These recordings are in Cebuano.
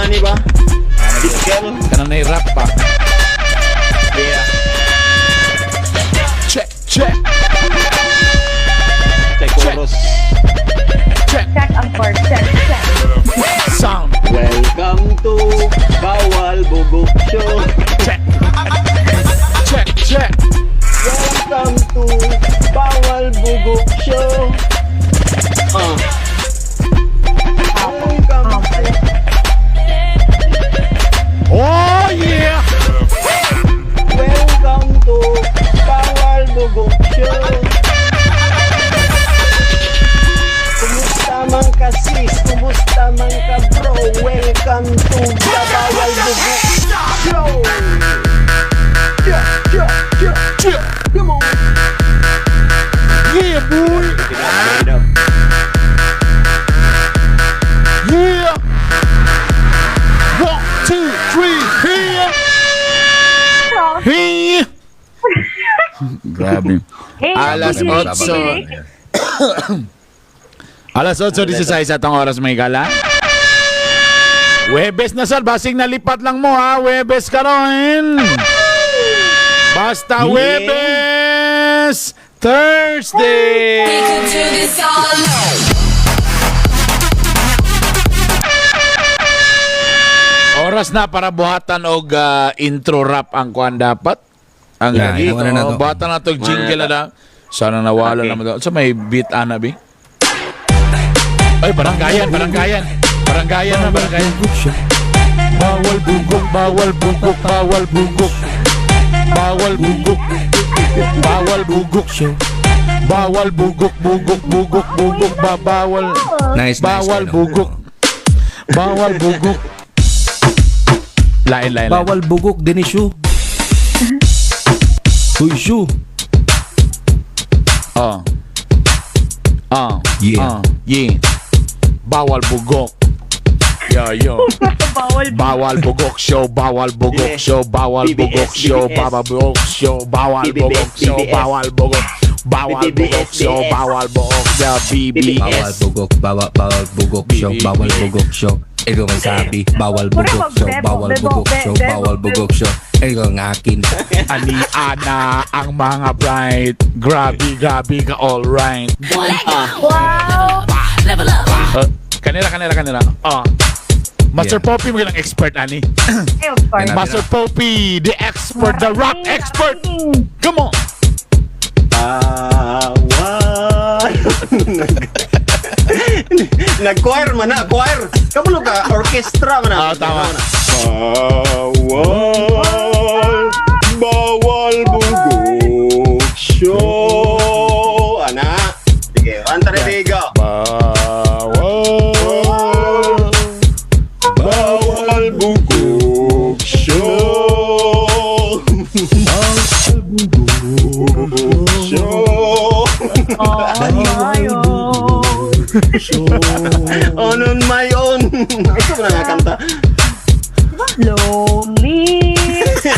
ani ba? Diskel. Kanang na rap pa. Yeah. Check, check, Check chorus. Check. Check ang chord. Check, check. Sound. Welcome to Bawal Bugok Show. Check. Check, check. Welcome to Bawal Bugok Show. Welcome to Oh, yeah. Welcome to Bawal Bugok Show. Kumusta man ka, sis? Kumusta man ka, bro? Welcome to the Bawal Bugok Show. Yeah. Yeah. Come on. Yeah, boy. Get up, get up. Yeah. One, two, three, here. Here. Grabe. Hey, Alas sige. 8. Alas 8:16 atong oras, may gala. Webes na sir, basing nalipat lang mo ha, Webes karon. Basta Webes, Thursday. We could do this all alone. Oras na para buhatan og intro rap ang kuan dapat. Ang Yeah, lagi. iwan na nato. Oh, buhatan na to og jingle na. Sana nawala naman daw. Sa may beat ana bi. Ay, baranggayan, baranggayan. Baranggayan na, baranggayan. Bawal bugok, bawal bugok, bawal bugok. Bawal bugok. Bawal bugok. Bawal bugok, bugok, bugok, bugok, bawal. Nice, nice. Bawal ano. bugok. Bawal bugok. Lain, lain, lain. Bawal bugok din issue. Uy, shoe. Oh. Oh. Yeah. Oh. Yeah. Bawal bugok. Yo, yo. Bawal. Bawal bugok show, bawal bugok Yeah. show, bawal BBS, bugok show, BBS. bawal bugok show, bawal BBS, bugok show, BBS. bawal bugok. Bawal BBS, bugok show, BBS. Bawal bugok the BBS. Bawal bugok, bawal, bawal bugok show, bawal bugok show. Ikaw ang sabi, bawal bugok show, bawal bugok show, bawal bugok show. Ikaw ang akin. Ani ana ang mga bright. Grabe, grabe ka, all right. Wow! Level up. Kanila, kanila, kanila. Oh. Master Poppy mo lang expert ani. Eh, of course. Yan. Master Poppy, the expert, the rap expert. Come on. Bawal. Nag-choir man na, choir. Kamulo ka, orchestra man na. Ah, tama. Bawal, bawal bugok show. Ana. Sige, one, three, three, go. Bawal. Bawal bugok show. Bawal bugok show. Oh, ayo. On my own. Ito mo na nga kanta. Lonely. Mr.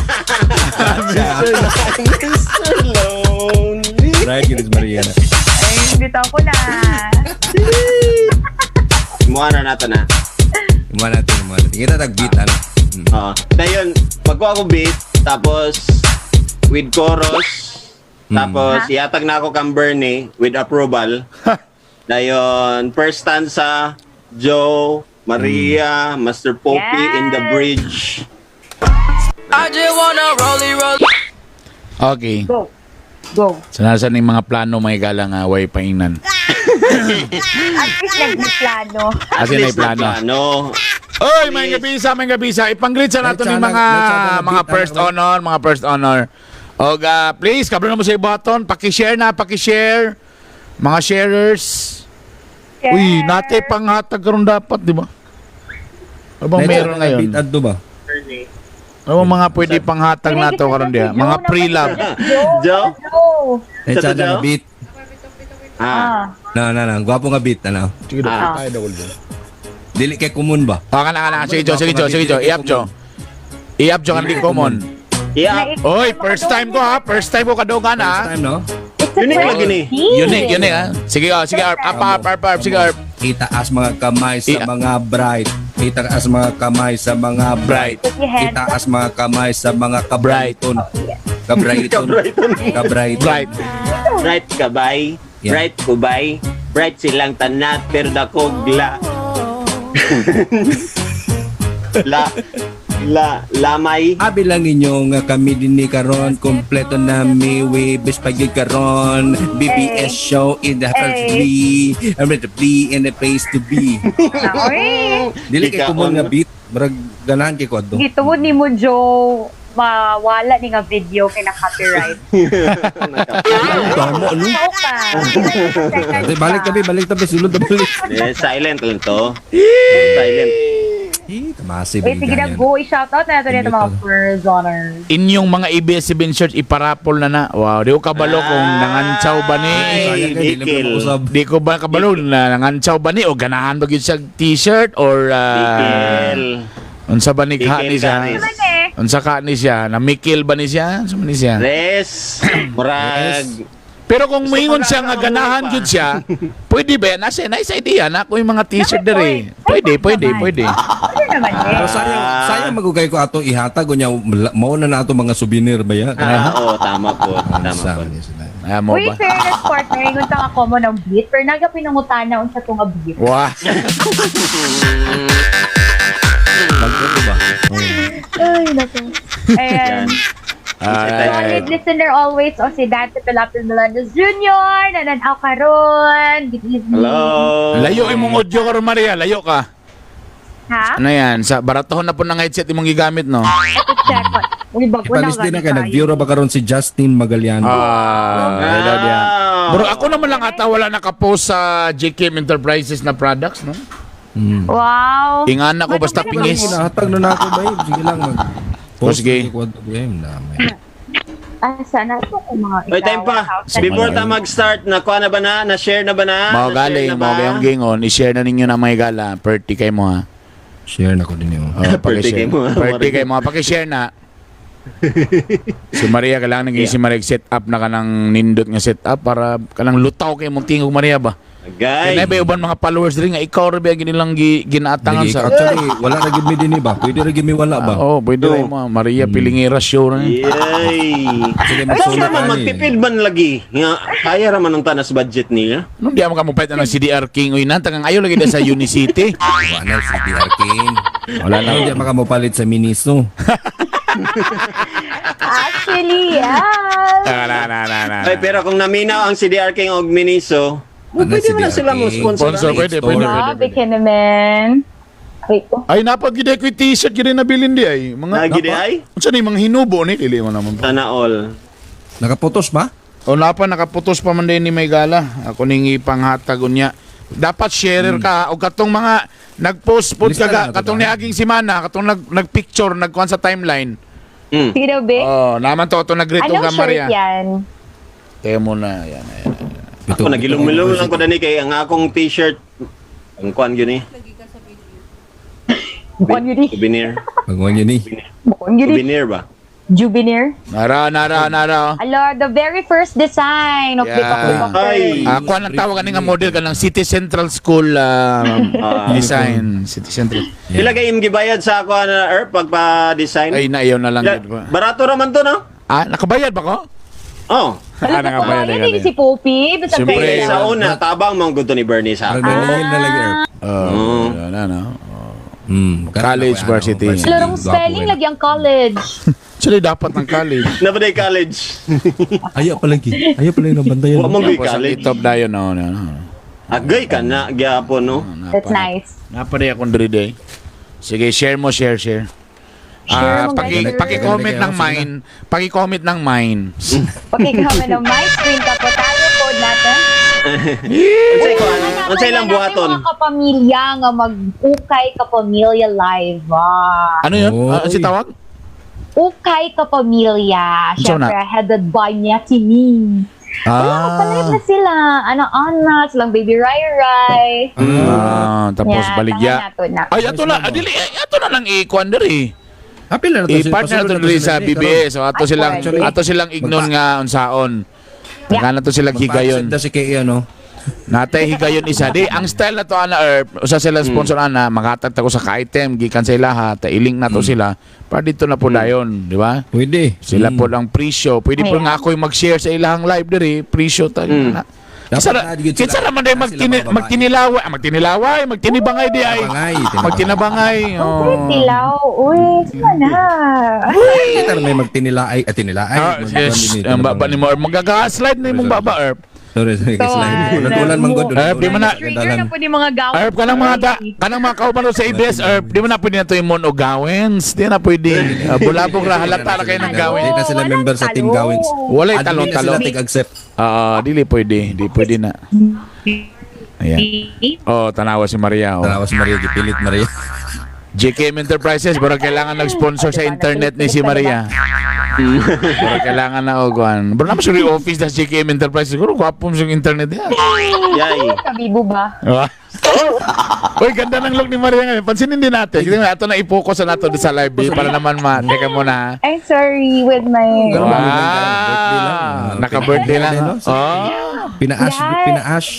Lonely. Right, yun is Mariana. Ay, bitaw ko na. Mukha na nato na. Imuha natin, imuha natin. Kita tag-beat, ano? Oo. Dayon, magkuha ko beat, tapos with chorus, tapos iatag na ako kang Bernie with approval. Dayon, first stanza, Joe, Maria, Master Poppy in the bridge. I just wanna rollie roll. Okay. Go. Go. So, nasa ni mga plano may gala nga way painan. At least nagplano. As in, may plano. Plano. Oy, may gabisa, may gabisa. Ipang-greet sa nato ni Let's mga sana mga beat, first ano, honor, mga first honor. Og please, kablo na mo sa button, paki-share na, paki-share. Mga sharers. Uy, nate panghatag karon dapat, di ba? Ano bang meron ngayon? Beat adto ba? Ano bang mga pwede panghatag nato karon diha? Mga pre-love. Joe? Joe. Let's Sa to, sana Joe? beat. Ah. Ah. Na, na, na. Gwapo nga beat, ano? Sige, Ah. tayo dawol dyan. Dili kay kumun ba? Ah, kana kana sige Jo, sige Jo, sige Jo. I-up Jo. I-up Jo kan di common. Yeah. Oy, first time ko ha. First time ko kadungan First ha. time, no? It's a Unique lagi ni. Unique, unique ha. Sige, oh, sige Arp. Up, up, up, up. Sige Arp. Itaas mga kamay sa mga bright. Itaas mga kamay sa mga Bright. Put your hands up. Itaas mga kamay sa mga kabrighton. Kabrighton. Kabrighton. Kabrighton. Bright. Bright kabay. Yeah. Bright kubay. Bright silang tanat pero dakog la. La la lamay. Abi lang ninyo nga kami dinhi karon, kompleto na mi, we best pagyud karon. BBS show in the house Hey. to be. I'm ready to be in the place to be. Uy, Dili kay Ikaw, kumon ano? nga beat, murag ganahan kay ko adto. gituod ni mo, Joe, mawala ni nga video kay na copyright. Tama ano? Tao ka. Ate, balik tabi, balik tabi, sulod na balik. Eh, silent lang to. Silent. Eh, tamasi Wait, sige na, go. I-shoutout na natin ito mga personers. Inyong mga ABS-CBN shirts iparapol na na. Wow, di ko kabalo kung nangantsaw ba ni. Ay, Sayang kay dili Dikil. mo usab. Di ko ba kabalo na nangantsaw ba ni o ganahan ba gyud siya t-shirt or Dikil. unsa ba ni ka Dikil ni siya? Karis. Ano eh? Unsa ka ni siya? Namikil ba ni siya? Unsa man ni siya? Res. Murag. Pero kung Gusto moingon ko siya nga lang ganahan pa. gyud siya, pwede ba? Nasa nice idea na kung yung mga t-shirt Naman, dere. Pwede, Ay, pwede, naman. pwede. Ano naman eh? Pero sayang, sayang magugay ko ato ihatag unya mao na na ato mga souvenir ba ya? Ah, oo, tama po. Tama po. Ah, mo Uy, ba? fairness partner, ingon ta nga common ang beat, pero naga pinangutana unsa to nga beat. Wah. Bagko ba? Ay, nako. Ayan. Yan. Alright. Solid listener always o si Dante Pilapil Melendez Jr. Nananaw karon. Good evening. Hello. Layo imong audio karon Maria, layo ka. Ha? Ano yan? Sa baratohon na po ng headset imong gigamit, no? Ito check ko. Uy, bago na Ipalis din na gani kay nag-view ra ba karon si Justin Magallano. Ah, hello diyan. Ah. Bro, ako naman lang ata wala nakapost sa JKM Enterprises na products, no? Wow. Ingana ko basta Madumi na pingis. Hinahatag na nako ba? Sige lang mag. Oh, sige. Na may. Ah, sana ito kung mga Wait, time pa. Before ta mag-start, nakuha na ba na? Na-share na ba na? Mao Na-share galing, na mao ba? gayong gingon, i-share na ninyo na may gala. Perti kay mo ha. Share na ko din yun. Oh, Perti paki-share. kay mo, ha? Perti kay mo, ha? Paki-share na. Si Maria kailangan naging si Maria set up na kanang nindot nga set up para kanang lutaw kay mong tingog Maria ba. Guys. Kaya na ba uban mga followers diri nga ikaw ra ba ang ginilang ginaatangan Lagi, sa actually, wala ra gid mi dinhi ba? Pwede ra gid mi wala ba? Ah, oh, pwede rin mo. Maria Pilingera show na. Yay! Sige, Ay, magsulot siya man, ani. magtipid man lagi. Nga, kaya raman ang tanas budget niya. Nung di mo ka mo na ng CDR King uy nanta kang ayo lagi na sa Unicity. Wala na si DR King. Wala na. Hindi makamopalit sa Miniso. Actually, yes. Ah, na, na, na, na, Ay, pero kung naminaw ang CDR King og Miniso, Ano, pwede mo na CDR sila mo King? sponsor. Sponsor, pwede, pwede, pwede, Grabe pwede. ka naman. Wait oh. ko. Ay napag gid ko yung t-shirt gid nabilin di ay. Mga Nagi di ay? Unsa ni mga hinubo ni dili mo naman. Sana all. Nakaputos ba? O napa nakaputos pa man din ni may gala. Ako ning ipanghatag unya. Dapat sharer ka o katong mga nagpost pod Lista ka na na to, katong ba? niaging semana katong nagpicture nagkuan sa timeline. Sige daw, Vic. Oh, naman to to nag-greet Anong ka shirt Maria. yan? Tayo muna yan. Ayan. Ako nagilong-milong lang ko dani kay ang akong t-shirt ang kuan yun eh. Bukon yun eh. Souvenir. Pagwan yun eh. Bukon yun eh. Souvenir ba? Juvenir. Nara nara nara. oh. Alo, the very first design of Yeah. Bipok Bipok. Ay. Ah, kuan ang tawag ani nga model kanang City Central School Ah. design, City Central. Yeah. Pila kay im gibayad sa ako na erp pagpa-design? Ay na iyaw na lang Pila- gid ba. Barato ra man to no? Ah, nakabayad ba ko? Oh. Ah, nakabayad. Yan din si Poppy. Basta Siyempre. kayo. Eh, sa una tabang man gud to ni Bernie sa Parang ako. naningil na lagi, Erp. Oh, na na. College Ano, varsity. Larong spelling lagi ang college. Actually dapat ng college. Nabaday college. Ayaw pala gi. Ayaw pala yung nabantayan. Wa man gyud Tapos ang college. itop dayon no, no. no. Agay ka na gyapon no. That's nice. Napaday akong diri day. Sige, share mo, share, share. Share Ah, mo, paki guys. paki-comment ng mine, paki-comment ng mine. Pakicomment ng my screen kapo tayo code natin. Unsay kuan? Unsay lang buhaton? Mga kapamilya nga mag-ukay kapamilya live. Ah. Ano 'yun? Oy. Ah, si tawag? Ukay kapamilya. Unsa na? Siyempre, headed by Nettie Me. Wala, magpa-live na sila. Ano, ana, silang baby Rai Rai. Ah, tapos Yeah, baligya. tama na to na. Ay, ato na, adili, ay, ato na lang i-kuan diri. Happy lang na to. I-partner na to diri sa BBS. So ato Ay, silang pwede. ato silang ignon nga unsaon. Tagaan na to silang higayon. Magpa-accept na si KA, ano? Natay higayon isa. Di, ang style na to, ana, Erp, usa sila sponsor, ana, makatag ko sa ka-item, gikan sa ilaha, ta i-link na to sila, para dito na po dayon, di ba? Pwede. Sila po lang presyo. Pwede po Ayan. nga ako yung mag-share sa ilahang live diri, presyo tayo. Na. Dapat Kinsa na, gyud sila- kinsa raman day sila mga babae. magtinilaway, magtinilaway, magtinibangay di ay. Tinabangay, tinabangay. Magtinabangay. Uy, Oh. tilaw. Uy, sama na. Kita na may magtinilaay at tinilaay. Ah, yes, ang baba ni mo, magagaslight na imong baba, Erp. Sorry, sorry, So, slide. Ulan-ulan man god. Eh, di man na- Trigger na po ni mga gawin. Erp, kanang mga da, kanang mga kauban sa ABS, Erp, di mo na pwede na ito yung mono gawins. Di na pwede. Bulabog ra, halata ra kayo ng gawin. Di na sila Walang member sa Team talo. Gawins. Walay Admin na talong-talo. sila tig-accept. Ah, dili pwede, di pwede na. Ayan. Oh, tanawa si Maria. Oh. Tanawa si Maria, gipilit Maria. JKM Enterprises, pero kailangan nag-sponsor sa internet ni si Maria. Pero kailangan na og kuan. Pero naman siguro yung office na JKM Enterprises, siguro gwapo mo yung internet niya. Yay. Kabibo ba? Diba? Uy, ganda ng look ni Maria ngayon. Pansinin din natin. Kasi ato na i-focus na nato sa live eh, para naman ma. Teka muna. Ha. I'm sorry with my... Ganun ba? Wow. Naka-birthday lang. No? Oh. Pina-ash, Yeah. pina-ash.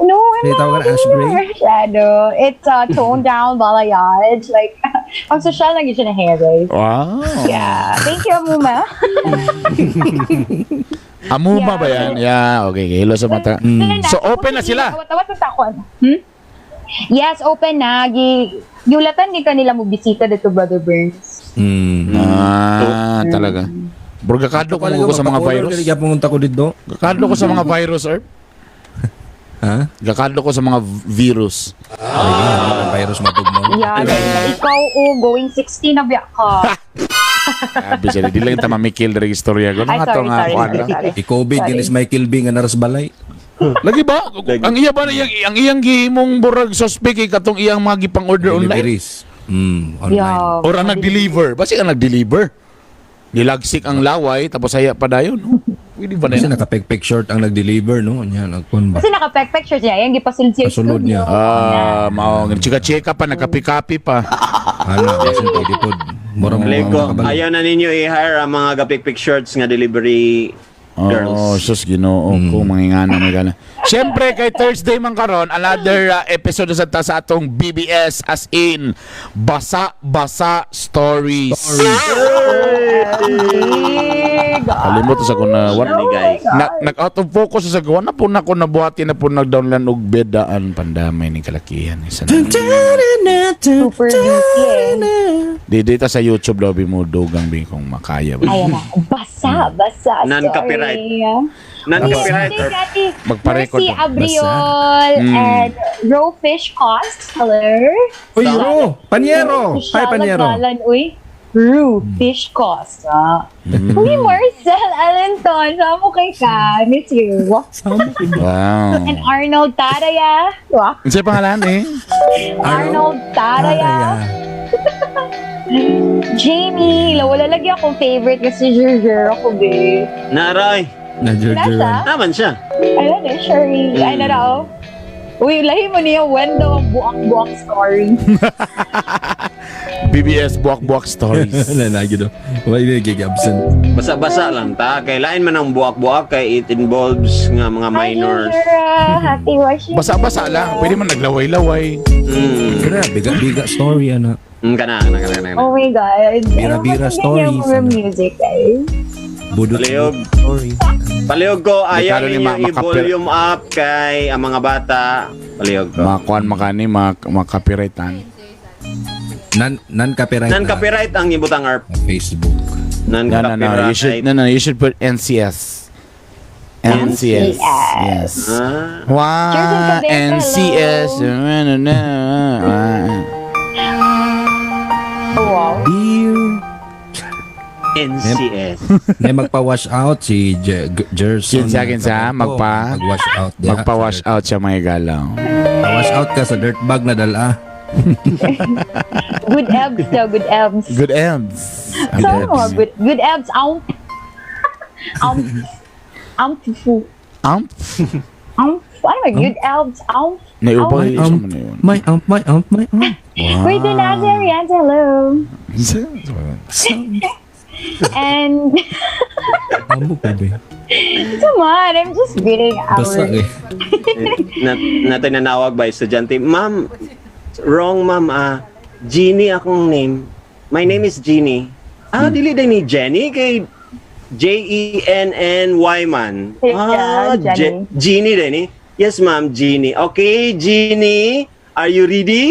No, I'm Hindi, not tawag na Ash Gray? Shadow. It's toned down balayage. Like, ang social lang yun siya na hair, guys. Wow. Yeah. Thank you, Amuma. Amuma ba yan? Yeah, okay. Okay. Hello sa mata. So, open na sila. Tawat sa takon. Hmm? Yes, open na. Gi Yulatan di kanila mo bisita dito, Brother Burns. Ah, talaga. Bro, gakadlo ko ko sa mga virus. Kaya pumunta ko dito. Gakadlo ko sa mga virus, Erp. Ha? Gakadlo ko sa mga virus. Ay, virus matugmong. Yeah, dahil na ikaw, oh, going 60 na biya ka. Sabi siya, di lang ta mamikil diri istorya ko. Ay, Nga to sorry, nga sorry, kuan sorry, lang. sorry. I-COVID, Sorry. ginis Michael B. nga naras balay. Lagi ba? Ang iya ba na iyang ang iyang gihimong burag suspect kay katong iyang mga gipang-order online? Deliveries. Online. Yeah. Or ang nag-deliver? Basta ang nag-deliver. Nilagsik ang laway tapos haya pa dayon. No? Pwede ba na Kasi yun? nakapekpek short ang nag-deliver, no? Yan, nagkon ba? Kasi naka-pek-pek shirt niya. Yung gipasulod siya. Pasulod niya. Ah, mao chika-chika pa, nagkapi-kapi pa. Ano, kasi pwede po. Mura mo Palihog ko, mga kabalo. ayaw na ninyo i-hire ang mga gapikpik shirts nga delivery girls. Oh, sus Ginoo ko mangingana may gana. Siyempre kay Thursday man karon another episode sa ta sa atong BBS as in Basa Basa Stories. Big. Kalimot sa ko na Ano ni guys. na, nag out of focus sa gawa na po na ko nabuhati na po nagdownload og bedaan pandamay ni kalakihan isa na. Super busy eh. Di dito sa YouTube daw bi mo dugang bi kung makaya ba. Ayan na. Basa, basa. Non-copyright. Story. Non-copyright. Thank you, Ate Magpa-record Mercy ka. Abriol and Row Fish Cost. Hello. Uy, Ro! Panyero! Hi, Panyero! Galan, uy. Rue Fish Cost. Ah. Uy, Marcel Allenton. Sama kay ka. Miss you. Wow. And Arnold Taraya. Wah. Unsay pangalan eh? Arnold Taraya. Jamie. Wala lagi akong favorite kasi Jerjer ako, babe. Naray. Na Georgia. Nasa? Naman siya. Ayun eh, Sherry. Ay, na raw. Uy, lahi mo niya Wendo ang buak-buak story. BBS Buwak Buwak Stories. Nanagi do. Why di gig absent? Basa-basa lang ta. Kay lain man ang buwak-buwak kay it involves nga mga minors. Hi, Jura. Happy washing. Basa-basa lang. Pwede man naglaway-laway. Grabe, biga-biga story ana. Kana, kana, kana, kana. Oh my God. Bira-bira Ayoko kasi stories, ganyan mga ano. music, guys. Budot Palihog. story. Palihog ko, ayaw Dekado ni ninyo i-volume up kay ang mga bata. Palihog ko. Makuan makani, makapiright tan. Non copyright. Non-copyright ang ibutang ARP. Facebook. No, no, no. You should, Non-copyright. no, no. You should put NCS. NCS. Yes. Ah. Wow. Cheers and Cabeza, NCS. No, no, no. Ah. Wow. Dear. NCS. May magpa-wash out si Gerson. Kinsa, kinsa? Magpa- Mag-wash out. diha. Magpa-wash out siya mga galaw. Pa-wash out ka sa dirt bag na dala. Good ebs daw, good ebs. Good ends. So, good, good ebs. Aump. Aump. Aump. Fu. Amp? Aump. Ano ba? Good ebs. Aump. Naiubay. Amp. Isa man na yun. My amp, my amp, my amp. Wait, din na si Ariane. Hello. And Amo pa ba? Come on, I'm just greeting our... Basta eh. Na, natin nanawag ba estudyante, "Ma'am, wrong ma'am, ah. Jeannie akong name. My name is Jeannie." "Ah, dili din ni Jenny kay Jenny man." Yeah, "Ah, Jenny. Jeannie din ni." "Yes, ma'am, Jeannie." "Okay, Jeannie, are you ready?"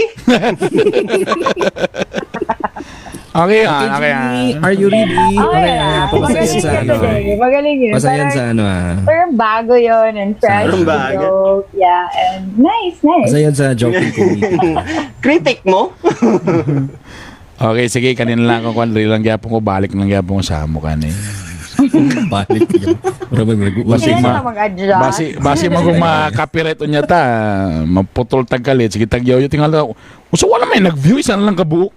Okay yan, okay yan. Are you ready? Oh, Okay, yeah. pabasa Magaling yan sa yun ano. today. Magaling yun. Basta yan sa ano ah. Parang bago yun and fresh Parang bago. joke. Yeah, and nice, nice. Basta yan sa joking committee. Critic mo? Okay, sige, kanina lang ako kwan, lang gyapon ko, balik lang gyapon ko sa amo kani. Balik yun. Mura mag Basi Kailan ma- ka mag-adjust? Basi mo kung ma-copyright unya ta, maputol tagkalit, sige tagyaw yung tingala. Usa wala may nag-view, isa na lang kabuok.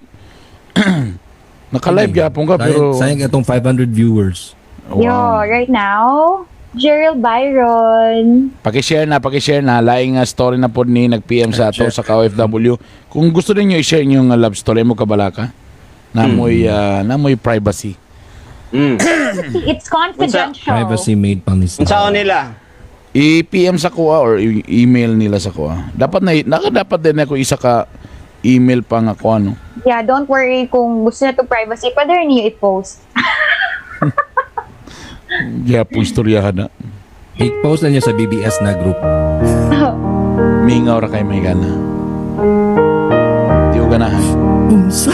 Naka-live gyapon ka pero Sayang itong 500 viewers. Yo, right now, Gerald Byron. Paki-share na laing story na pod ni nag-PM sa ato sa ka-OFW. Kung gusto ninyo i-share yung love story mo kabalaka, namoy privacy. It's confidential. Privacy made pa ni Unsaon nila? I-PM sa kuha or email nila sa kuha. Dapat na naka dapat din ako isa ka email pa nga kuha no. Yeah, don't worry kung gusto na to privacy, pwede rin niyo i-post. Gyapon istoryahan na. I-post na niya sa BBS na group. Mingaw ra kay may gana. Di ko ganahan. Unsa?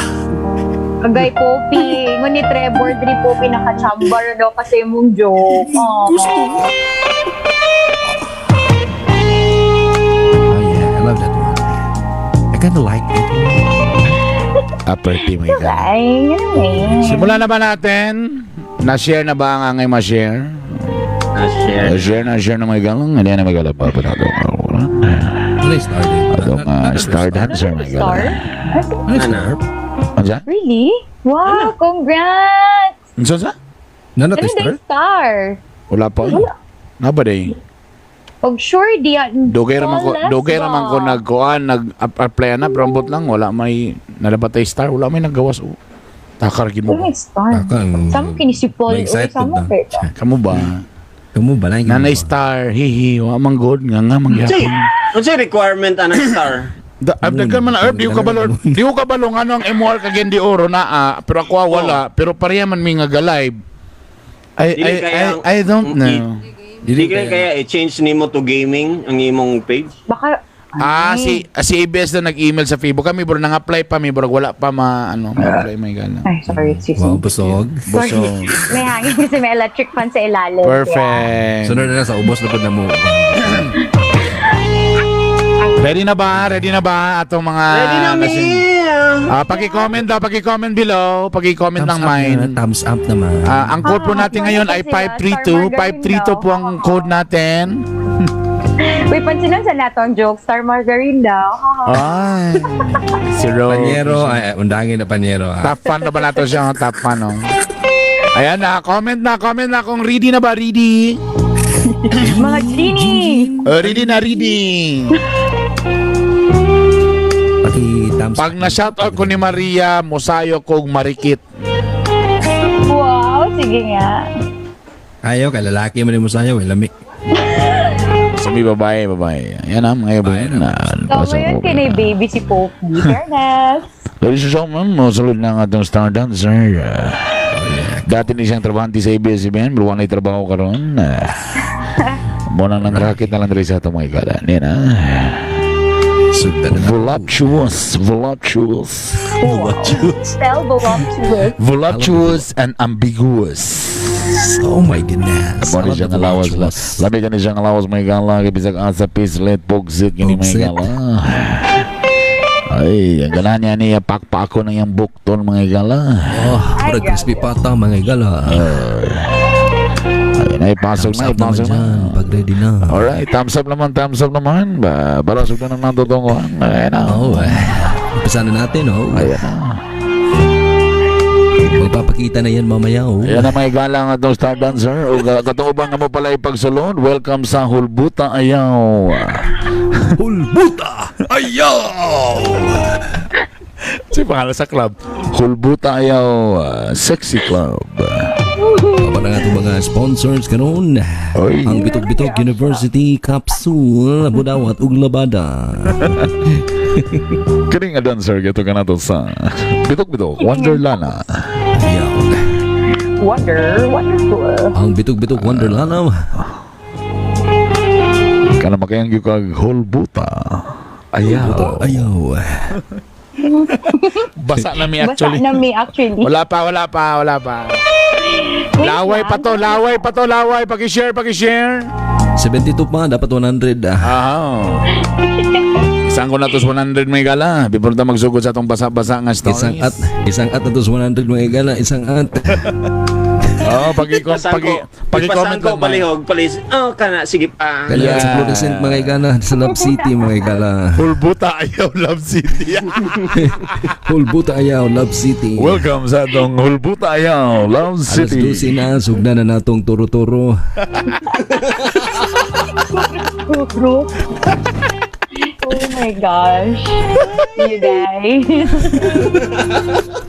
Agay, Poppy. Ngunit Trevor, diri Poppy nakachambar daw kasi mong joke. Aww. Gusto ko. Oh yeah, I love that one. I kinda like it. Upper team may gana. Ay, yun eh. Simulan na ba natin? Na-share na ba ang angay ma-share? Na-share. Na-share na share na may galang. Hindi na may gala pa. Ano yung star din? Atong star dancer may Star? gala. Ano yung star? Ano siya? Really? Wow, congrats! Ano siya? Nana Ano to star? yung star? Wala pa. Na ba day? Og sure, di yan. Flawless Dugay raman ko ba? nagkuan nag-apply na pero ambot lang wala may nalabatay star, wala may naggawas o. Takar gid mo. Ano yung star? Ako, Samo kini si Paul. may Uy, excited samo na. kay Kamo ba? Kamu ba? Lain Nanay star, hihi, wa man good nga nga man Unsay gyapon. unsay requirement anang star? Da, daghan man na herb, di ko kabalo nga ano ang MR kag di oro na ah, pero ako ah, wala, pero pareha man mi nga ga-live. Dili I, kaya ang- I don't know. Dili kaya i-change nimo to gaming ang imong page? Baka, Ah, si ABS na nag-email sa Facebook. Kami bro nang-apply pa mi bro wala pa ma ano, ma-apply may gana. Ay, sorry, excuse Wow, me. busog. Sorry. Busog. May hangin kasi may electric fan sa ilalim. Perfect. Sunod na sa ubos na po na mo. Ready na ba? Ready na ba atong mga Ready na mi! Ah, paki-comment daw, paki-comment below, paki-comment Thumbs ng up mine. na, thumbs up naman. Ah, ang code po natin ngayon ay Sila, 532. Star Margarine 532 po ang code natin. Uy, pansinan sa nato ang joke. Star margarine daw. Ay. Si Rose. Panyero, ay, undangin na panyero. Ah. Top fan na ba nato siya? Top fan, oh. Ayan na, comment na kung ready na ba, ready. Mga genie! Ready na, ready. Paki thumbs Pag na-shoutout ko ni Maria, musayo kog marikit. Wow, sige nga. Ayaw, kay lalaki man mo sayo, eh, lami. Sa may babae, babae. Ayan na, mga babae. Babae na. So, ngayon kinay baby si Poppy. Fairness. Ladies and gentlemen, masulod na ang atong star dancer. Dati ni siyang trabahante sa ABS-CBN, pero wala trabaho karon. Muna nang racket na lang diri sa atong mga igala. Yan na. Sugdan na. Voluptuous, voluptuous. Voluptuous. Spell voluptuous. Voluptuous and ambiguous. Oh my goodness. Mo ni siyang alawas la. Labi ka ni siyang alawas may gala kay bisag asa pislit bugsit kini may Bugsit. gala. Ay, ang ganahan niya niya pakpako ng iyang bukton mga gala. Oh, Ay, para crispy grabe. pata mga igala. Ayun ay pasok Thumbs na, up naman ipasok na. dyan, pag ready na. Alright, thumbs up naman. Ba, barasog na ng natutunguhan. Ayan na. Oh, eh. Umpisa na natin, oh. Ayan na. Magpapakita na yan mamaya, oh. Ayan na may galang atong star dancer. O katong nga mo pala ipagsulod. Welcome sa Hulbuta Ayaw. Hulbuta! Ayaw! Si pangalan sa club. Hulbuta Ayaw Sexy Club. Uban ang atong mga sponsors karon. Oy. Ang Bitok-Bitok University Capsule, Budawat ug Labada. Kini nga dancer gato ka nato sa Bitok-Bitok Wonderlana. Ayaw. Wonder, wonderful. Ang Bitok-Bitok Wonderlana. Kana makayang gyud kag holbuta. Ayaw. Ayaw. Basa na mi Basa actually. na mi actually. Wala pa, wala pa, wala pa. Wait Laway lang. pa to, laway pa to, laway. Paki-share, paki-share. 72 pa, dapat 100 ah. Ah. Isang ko na to sa 100 may gala before ta magsugod sa atong basa-basa nga stories. Isang at na to sa 100 mga igala, isang at. Oh, pagi pagi pagi-comment Ipasang ko lang man. palihog, palis. Oh, kana sige pa. Kaya Yeah. sa Fluorescent mga igala, sa Love City mga igala. Hulbuta ayaw Love City. Hulbuta ayaw, Love City. Welcome sa atong Hulbuta ayaw Love Alas City. 12 na, sugna na natong turo-turo. Group. Oh my gosh. You guys.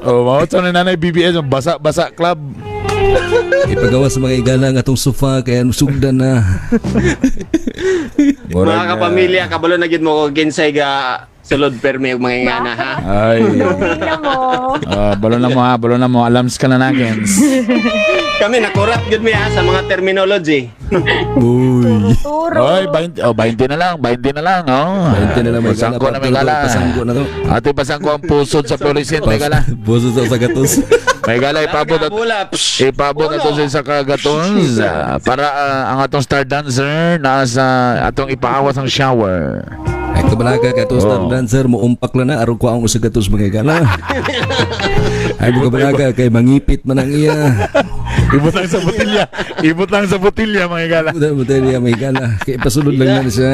Oh, mao to ni Nanay BBS ang basa-basa club. Ipagawa sa mga igala ang atong sofa, kaya sugda na. Mga kapamilya, kabalo na gyud mo ko kinsay ga sulod permi og mga ingana ha. Ay. Tingnan mo. Ah, balo na mo ha, balo na mo. Alams ka na nakens. Kami nakurat gyud mi ha sa mga terminology. Uy. Turo. Oy, 20, oh, 20 na lang, 20 na lang, oh. 20 na lang mga igala. Pasangko na may gala. Pasangko na to. Ate, pasangko ang pusod sa fluorescent, may gala. Puso sa sagatos. May gala, ipabot at Bula. Psh. ipabot ato sa isa ka gatons para ang atong star dancer nasa atong ipaawas ang shower. Ay kabalaga kay atong star Oh. dancer mo umpak lang na aron ko ang usa gatos mga igala. Ay mo kabalaga kay mangipit man ang iya. Ibot lang sa botilya. Ibot lang sa botilya mga gala. Buta buta niya mga igala. Kay ipasulod lang na siya.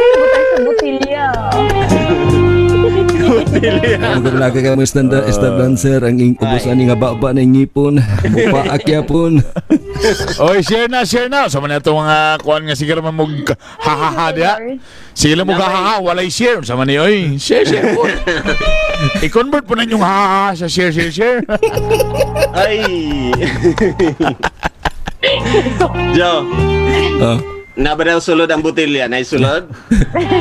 Butang sa botilya. Ay mo kabalaga kay mga star dancer ang ubos ani nga baba na ngipon. Mupaak yapon. Oy, share na, share na. Sa man ato mga kuan nga siguro man mo hahaha diha. Sige lang mo hahaha, walay share. Sa man ni oy, share share po. I-convert po na yung hahaha sa share share share. Ay. Joe, Oh. naba daw sulod ang botilya, nay sulod?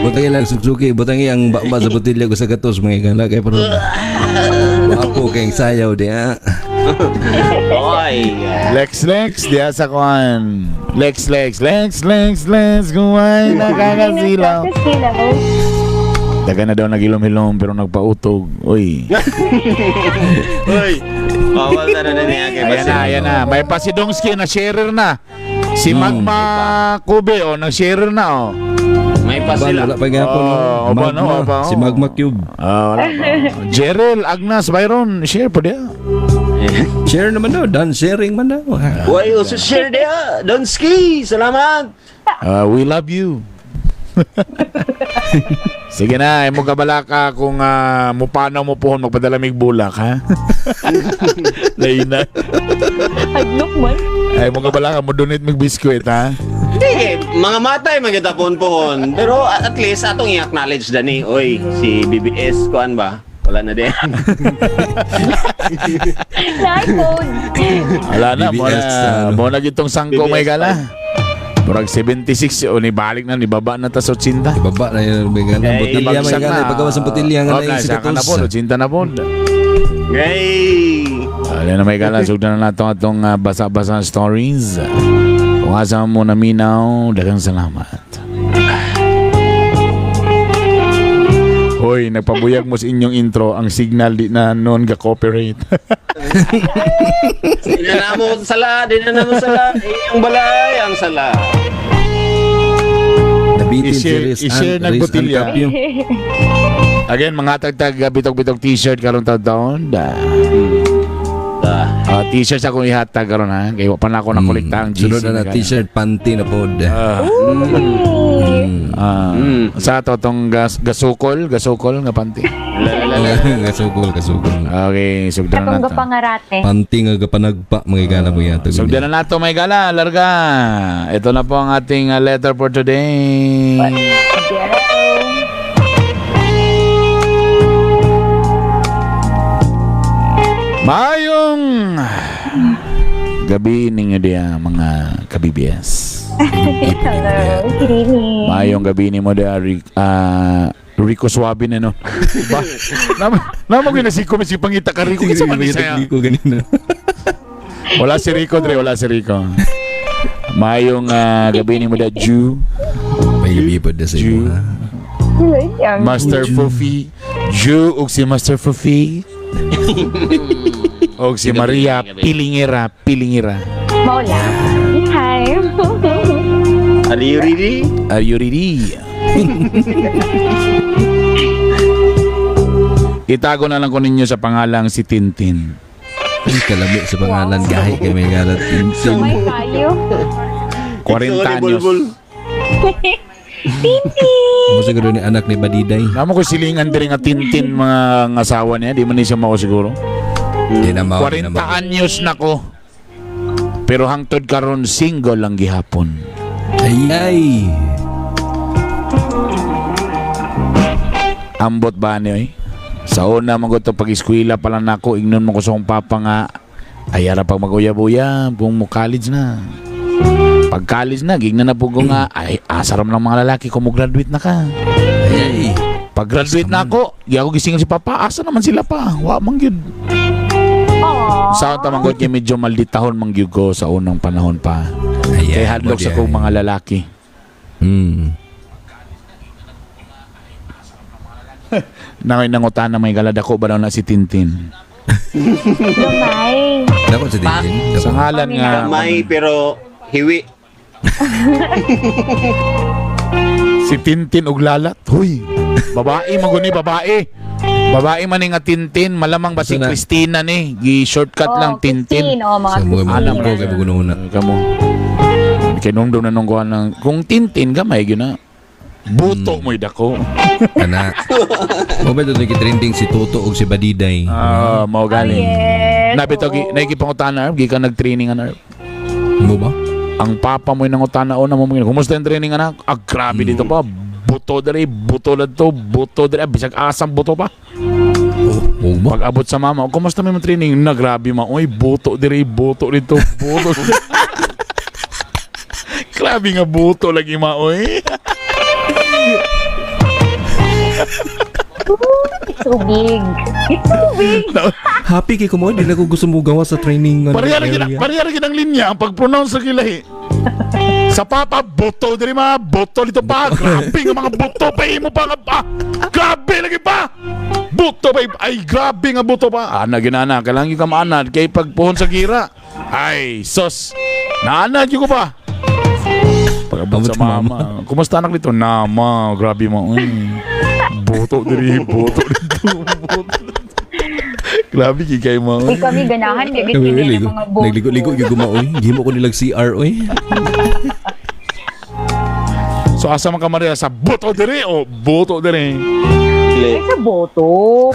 Butang lang suksuki, butang ang baba sa botilya ko sa gatos mga igala kay pero Apo kay sayaw diha. Oy. Lex Lex diha sa kuan. Lex Lex Lex Lex Lex kuan nakakasilaw. Nakakasilaw. Daga na daw nagilom-hilom pero nagpautog. Uy. Oy. Bawal na na niya kay Ayan Basil. na, ayan na. May pasidongski na sharer na. Si Magma Kube, oh, nag-sharer na, oh. May Ban, pasila. wala pa gyapon. Oh, oba, no, Magma. oba, oh. Si Magma Cube. Ah, wala pa. Jerel, Agnes, Byron, share po diya. Share naman daw, done sharing man daw. Why also share dia? Donski, salamat. Ah, we love you. Sige na, mo kabala ka kung mupanaw mo pohon magpadala mig bulak, ha? Laina. Hadlok man. Ay, mo kabala ka mo donate mig biskwit, ha? Hindi, mga matay magyatapon pohon. Pero at least atong i-acknowledge dani. Oy, si BBS kuan ba? Wala na din. Na-code. Wala na, mo BBS, na, ano. mo na gitong sangko may BBS gala. Murag 76 o ni balik na ni baba na ta sa 80. Ibaba na yun, may gana. Ay, Botilya, may Bagsak gana. Ipagawa sa botilya nga Oh, na yung nasa ka na po, sikatos. 80 na po. Gay. Alin na may gala, sugdan na nato atong basa-basa stories. Kung asa mo naminaw, daghang salamat. Hoy, nagpabuyag mo sa inyong intro, ang signal di na noon ga-cooperate. Di na namo sala, di na namo sala. Iyong balay ang sala. Nabitin si Riz I-share Ann, ng Riz Ann botilya. Capio. Again, mga tagtag bitog-bitog t-shirt karon taon. Da. Ah. T-shirt sa akong ihatag karon ha. Kay wa pa na ako nakolekta ang GC. Sunod na na t-shirt, panty na pod. Ah, sa ato tong gasukol, gasukol nga panty. La, la, la, la. Kasugol, kasugol. Okay, sugdan na Katong nato. gapangarate. Panty nga gapanagpa, mga igala mo yata. Sugdan na nato may gala, larga. Ito na po ang ating letter for today. Yeah. Mayong Gabi ninyo diya mga ka-BBS. Hello. Good evening. Maayong gabi nimo diya Rico Suave na no. Ba? Nama nama ko na si ko si pangita ka Rico kinsa man ni siya. Ko ganina. Wala si Rico dre, wala si Rico. Maayong gabi nimo diya Ju, May gabi po na sa Ju. imo ha. Master Fufi, Ju ug si Master Fufi. Og si Gabi, Maria gabi. Pilingira, Pilingira. Maula. Hi. Are you ready? Are you ready? Itago na lang ko ninyo sa pangalang si Tintin. Ay, kalami sa pangalan gahi kay may galat. So may tayo. 40 Sorry, anyos. Bulbul. Tintin! Mo siguro ni anak ni Badiday. Namo ko silingan diri nga Tintin mga nga asawa niya, di man ni siya mao siguro. Di na mao, di na 40 mao. anyos na ko. Pero hangtod karon single lang gihapon. Ay, ay. Ambot ba niyo eh? Sa una man ko to pag-eskwela pa lang nako, ingnon mo ko sa akong papa nga ay ara pag mag-uyab-uyab kung mo college na. Pag college na, gignan na po ko nga, ay asaram ng mga lalaki kung mo graduate na ka. Ay, ay. Pag graduate na ako, di ako gising si papa, asa naman sila pa? Wa man gyud. Aww. Sa ta man gud kay medyo malditahon man gyud ko sa unang panahon pa. Ay, Kay hadlok sa kong mga lalaki. Nangoy nangutan na may galadako ba daw na si Tintin. Gamay. Dako sa Tintin. Sa Dako. ngalan nga Kamay pero hiwi. si Tintin og lalat. Huy. Babae man gud ni babae. Babae man ni nga Tintin, malamang ba si Ito na. Christina ni? Gi shortcut lang Tintin. Christine. Oh, mga Sa mga Alam mga ko kay bugununa. Kamo. Kay nung na nung kuha ng kung Tintin gamay gyud na. Buto mo'y dako. Kana. Mo ba ito trending si Toto ug si Badiday? Ah, mao Oh, galing. yes. Nabitaw gi Oo. naikipangutana gikan nag-training ana. Mo ba? Ang papa mo'y nangutana una mo mo kumusta yung training anak? Ah, grabe dito pa. Buto diri, buto ladto, buto diri, ah, bisag asang buto pa. Oh, mo ba? Pag abot sa mama, "Oh, kumusta may mga training?" Na grabe ma, oy, buto diri, buto dito, buto. Grabe nga buto lagi ma, oy. It's so big. It's so big. Happy kay kumo, di na ko gusto mo gawa sa training ano, Pareha ra gid area. pareha ra gid ang linya ang pag-pronounce sa kilahi. Sa papa, buto diri ma, buto dito pa. Grabe nga mga buto pa imo pa nga pa. Grabe lagi pa. Buto pa ay grabe nga buto pa. Ana ginana, kailangan gyud ka maanad kay pagpuhon sa gira. Ay, sos. Naanad gyud ko pa. Pag-abot Abot sa sa mama. mama. Kumusta anak dito? Nama, grabe mo. Buto diri, buto dito, buto. Grabe kay mo. Uy, kami ganahan. Kaya Kami kami ng ligo. mga boto. Nagligo-ligo gyud gumaoy. Gihimo ko nilag CR oy. So asa man ka Maria sa buto diri o buto diri. Ay, sa boto.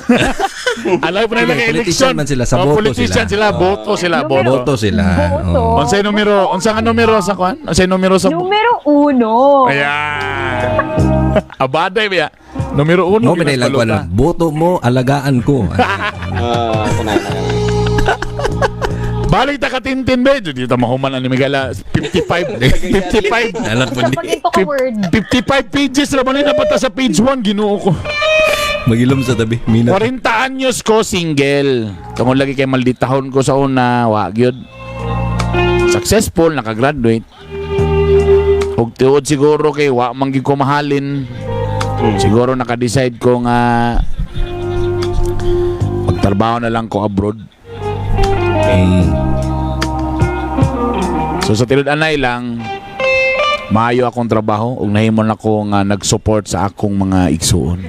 Alay pa nila kay Politician election. man sila, sa Oh, boto politician sila. sila, boto sila, boto. Boto sila. Boto. Oo. Unsay numero? Unsa nga numero sa kwan? Unsay numero sa Numero 1. Ayan. Abaday ba? Numero 1. Mo pinay lang ko ano, boto mo, alagaan ko. Ah, kana kana. Balik ta ka Tintin be. Dito mahuman ani Migala 55 55 Alam po Sa ni. pag ka word. 55 pages ra man ni napata sa page 1 Ginoo ko. Magilom sa tabi. Mina. 40 anyos ko single. Tungod lagi kay malditahon ko sa una, wa gyud. Successful, nakagraduate. Ug tiud siguro kay wa man gyud ko mahalin. Siguro naka-decide ko nga magtrabaho na lang ko abroad. So sa tinud-anay lang maayo akong trabaho ug nahimo na ko nga nag-support sa akong mga igsuon.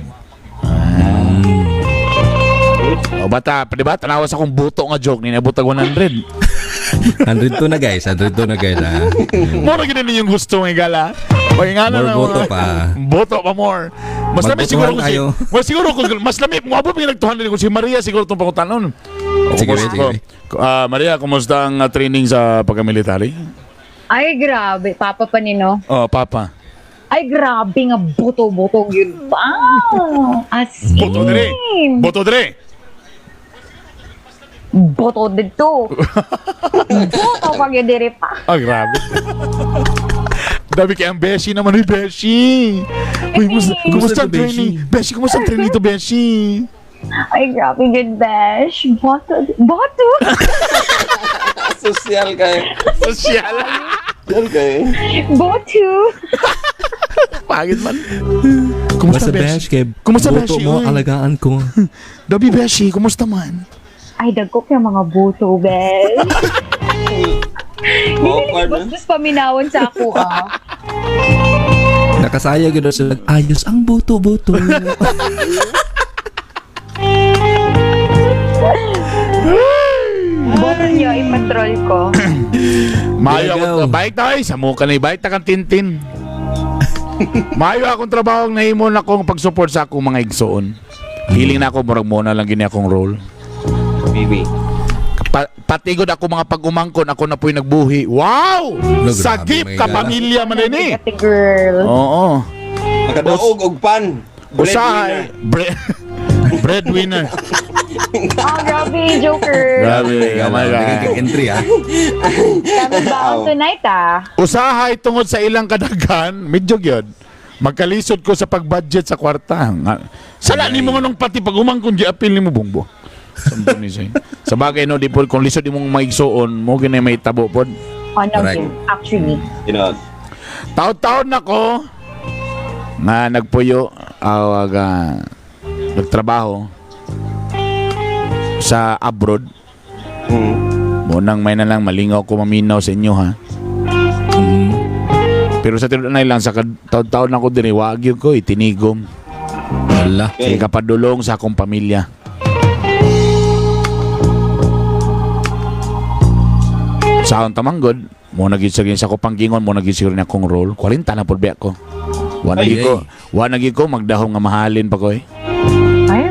O bata, di ba? Tanawa sa akong buto nga joke ni nabutag 100. 102 na guys, 102 na guys ah. Mura gid ninyong gusto nga gala. Pag nga More na boto pa. Boto pa more. Mas lami Magbotohan siguro kung si tayo. mas siguro kung mas lami moabot pa nag 200 kung si Maria siguro tong pangutanon. O, Sige, kumusta- sige. Ah, Maria, kumusta ang training sa pagka-military? Ay, grabe. Papa pa nino. Oh, papa. Ay, grabe nga buto-buto yun pa. As in. Boto dire. Boto dire. Boto dito. Boto pag yun diri pa. Ah, grabe. Dami kay ang Beshi naman ni Beshi. Uy, kumusta, kumusta ang Kumusta, Beshi? training? Beshi, kumusta ang training to, Beshi? Ay, grabe, good besh. Boto. Boto? Social kayo. Social. Social kayo. Boto. Pagid man. Kumusta, Basta Beshi? besh, kay Kumusta, buto Beshi? mo, Uy. alagaan ko. Dabi, Beshi, kumusta man? Ay, dagkok yung mga boto, besh. Awkward, no? Basbas paminawon sa ako, ah. Nakasaya gud sila. Ayos ang buto-buto. Boto niyo, ipatrol ko. Maayo There you ako go. bike tayo, sa muka na bike ta kang Tintin. Maayo akong trabaho ang nahimo na akong pag-support sa akong mga igsoon. Feeling na ako murag mo na lang gini akong role. Bibi. Patigod ako mga pag-umangkon, ako na po'y nagbuhi. Wow! No, grabe, Sagip may ka gala. pamilya man din eh. Ate girl. Oo. Nakadaog og pan. Usahay breadwinner. Ah, grabe, Joker. Grabe, oh my God. Entry ah. Kami baon tonight, ah. Usahay tungod sa ilang kadaghan, medyo gyud. Magkalisod ko sa pag-budget sa kwarta. Nga, sala nimo nganong pati pag umangkon di apil nimo bungbo. Sambong ni siya. Sa bagay no, di pod kung lisod imong maigsuon, mo gini may tabo pod. Ano Correct. yun, actually. Tinod. Taon-taon nako nga nagpuyo awag nagtrabaho sa abroad. Munang may na lang malingaw ko maminaw sa inyo ha. Pero sa tinuod na lang sa taon-taon ako diri wag gyud ko itinigom. Wala. Okay. Okay. Kapadulong sa akong pamilya. Sa akong tamanggod, mo na gyud sa ko panggingon, mo na gyud siguro ni akong role. 40 na pud biya ko. Wa na Ay, gyud ko, wa na gyud ko magdahom nga mahalin pa ko eh. Ay,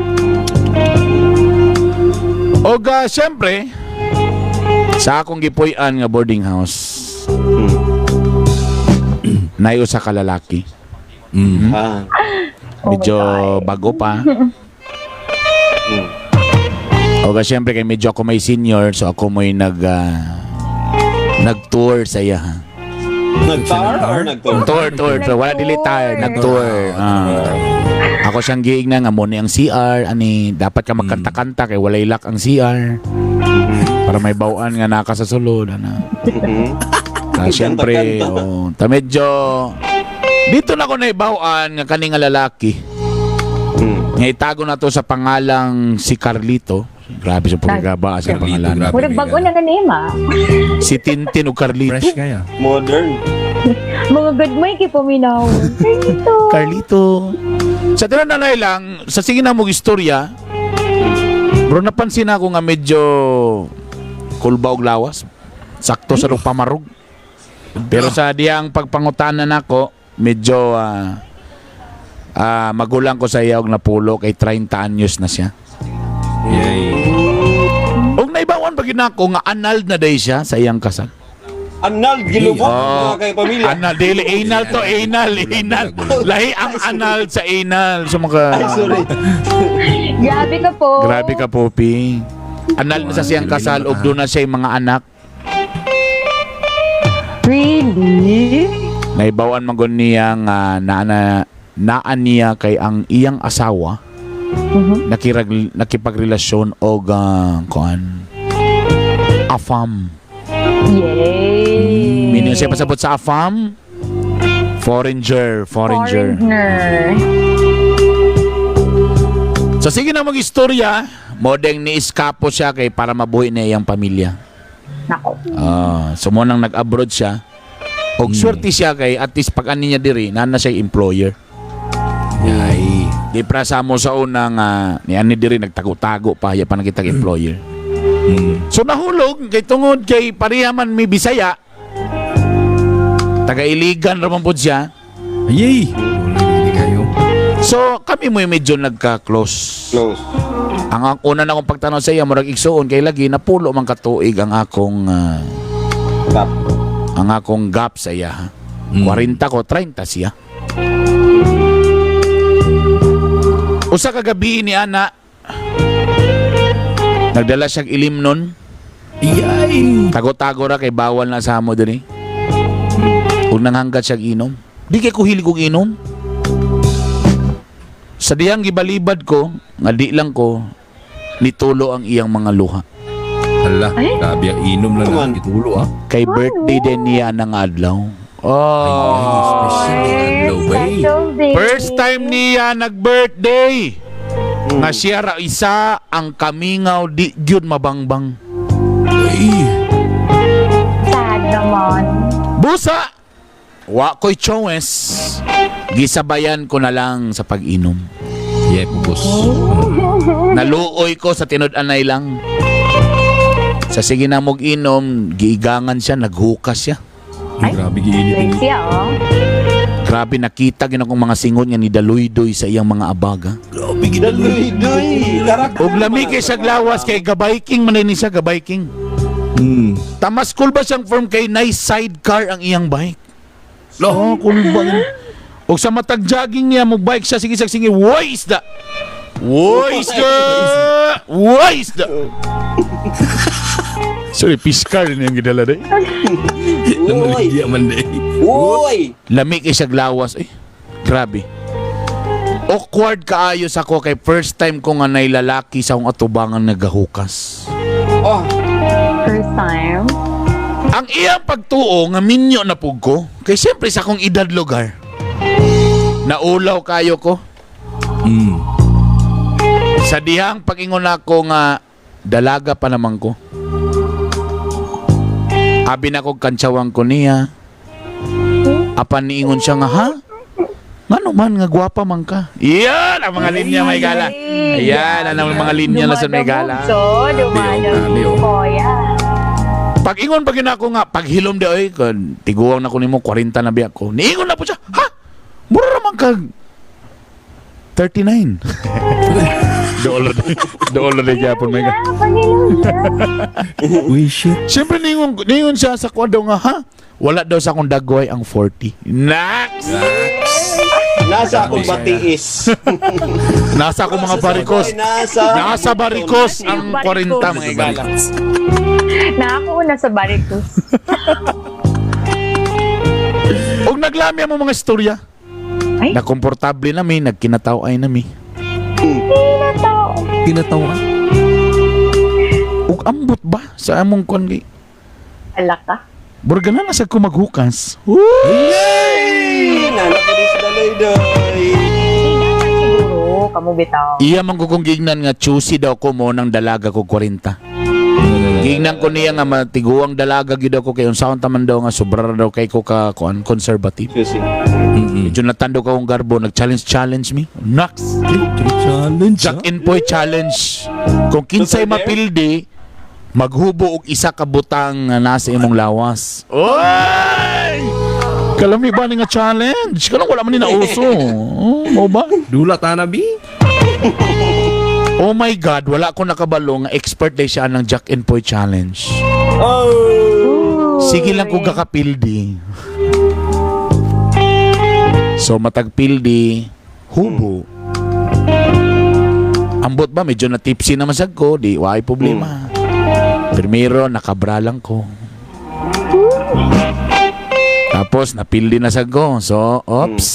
Og siyempre, sa akong gipuy-an nga boarding house, nayo sa kalalaki. Ah. Oh my Medyo God. bago pa. Oga, siyempre kay medyo ako may senior, so ako mo'y nag-tour sa iya. Ha? Nagtar or nagtor? Tour, tour, tour. Wala dili tayo, nag-tour. Ah. Ako siyang giig na nga mo ni ang CR, ani dapat ka magkanta-kanta kay walay lock ang CR. Para may bawaan nga naka sa sulod ana. Ah, siyempre, Kanta-kanta. oh, ta medyo dito na ako naibawaan nga kani nga lalaki. Nga itago na to sa pangalang si Carlito. Grabe sa pagkagaba sa Carlito, pangalan. grabe. Murag bago na nga name, ah. Si Tintin o Carlito. Fresh kaya. Modern. Mga good may kipaminaw. Carlito. Carlito. Sa tinanay lang, sa sige na mong istorya, bro, napansin ako nga medyo kulba og lawas. Sakto sa rong pamarog. Pero sa diyang pagpangutanan nako, medyo magulang ko sa iya og napulo kay 30 anyos na siya. Yay. Og naibawan pa gyud nako nga anal na day siya sa iyang kasal. Anal, gilubog Oh. mga kay pamilya. Anal, dili, anal to, anal, anal. Lahi ang anal sa anal. So mga... Ay, sorry. Grabe ka po. Grabe ka, Poppy. Anal na sa siyang kasal ug doon na siya yung mga anak. Really? Naibawan man gud niya nga naa naa niya kay ang iyang asawa nakipagrelasyon og kuan afam. Yay. Meaning siya pasabot sa afam, foreigner, foreigner. Foreigner. So sige na mag-istorya, modeng ni iskapo siya kay para mabuhi na iyang pamilya. Nako. Ah, so mo nang nag-abroad siya. Og swerte siya kay at least pag ani niya diri, naa na siya employer. Yay. Di pra sa mo sa unang ni ani diri nagtago-tago pa ya pa nakita employer. So nahulog kay tungod kay pareha man mi Bisaya. Taga Iligan ra man pud siya. Yay. Hindi kayo. So kami mo medyo nagka-close. Close. Ang una na akong pagtanaw sa iya murag igsuon kay lagi napulo man katuig ang akong Tap. ang akong gap sa iya. 40 ko, 30 siya. Usa ka gabi ni ana. Nagdala siyang ilim nun. Iyay! Tago-tago ra kay bawal na sa amo diri. Ug nanghanggat siyang inom. Di kay ko hilig og inom. Sa dihang gibalibad ko, nga di lang ko, nitulo ang iyang mga luha. Hala, Ay. grabe ang inom lang Come on. na gitulo ah. Kay birthday din niya ng adlaw. Oh. Ay, special Ay, adlaw ba eh. special day. First time niya nag-birthday. Nga siya ra isa ang kamingaw di gyud mabangbang. Ay, Sad naman. Busa! Wa ko'y choice. Gisabayan ko na lang sa pag-inom. Yeah, boss. Naluoy ko sa tinud-anay lang. Sa sige na mog inom, giigangan siya, naghukas siya. Ay, grabe giinit Like ini. siya, oh. Grabe nakita gina kong mga singon nga ni Daluydoy sa iyang mga abaga. Grabe ginaluy. Daluy-duy. Karak. Ug lami kay siya lawas kay gabiking man ni siya gabiking. Tamas cool ba siyang firm kay nice sidecar ang iyang bike? Lo. Oh, cool ba? Ug sa matag jogging niya mo bike siya sige sige sige, woy isda. Woy isda. Woy isda. Sorry, fish car ni ang gidala day. Uy. Namaligya man day. Uy. Lami kay siya lawas eh. Grabe. Awkward kaayo sa ko kay first time ko nga nay lalaki sa akong atubangan nagahukas. Oh. First time. Ang iyang pagtuo nga minyo na pug ko, kay siyempre sa akong edad lugar. Naulaw kayo ko. Sa dihang pag-ingon ako nga dalaga pa naman ko. Abi na ko kantsawang ko niya. Apan niingon siya nga ha? Ngano man nga gwapa man ka. Iyan ang mga linya may gala. Ayan ang mga linya na sa may gala. So, dumadamog. Grabe, oh. Po, yan. Pag ingon pag ako nga, paghilom di oy, kun tiguang na ko nimo 40 na biya ko. Niingon na po siya. Ha? Mura raman kag 39. Doolo doolo na gyapon may Yeah, pagilom niya. Uy, shit. Siyempre niingon niingon siya sa kuwan daw nga ha. Wala daw sa akong dagway ang 40. Nax! Nasa akong batiis. Nasa akong mga barikos. Nasa. Nasa barikos ang Barikos. 40 mga igala. Nakakuha na sa barikus. Og naglami ang mga istorya. Ay. Na komportable nami, nagkinataw ay nami. Kinataw. Kinatawa. Ug ambot ba sa among kuwan kay Ala ka. Burga na sa ko maghukas. Yay! Nana ko din sa daluy-duy. Higangan siguro, kamo bitaw. Iya man ko kung gignan nga choosy daw ko mo ng dalaga ko 40. Gignan ko niya nga matiguang dalaga gyud ako kay unsaon taman daw nga sobra ra daw kay ko ka kuan conservative. Susi. Medyo natando ka kong garbo nag-challenge challenge me. Nax. Challenge. Jack and Poy challenge. Kung kinsay Super dare? mapildi maghubo og isa ka butang nga nasa imong lawas. Oy! Kalami ba ni nga challenge? Kanang wala man ni nauso. Oh, mao ba? Dula ta na bi. Oh my God, wala ko nakabalo nga expert day siya ng Jack and Poy challenge. Oh! Sige lang kung kakapildi. So matagpildi, hubo. Ambot ba, medyo na tipsy naman sad ko, di waay problema. Primero, nakabra lang ko. Tapos, napildi na sad ko. So, oops.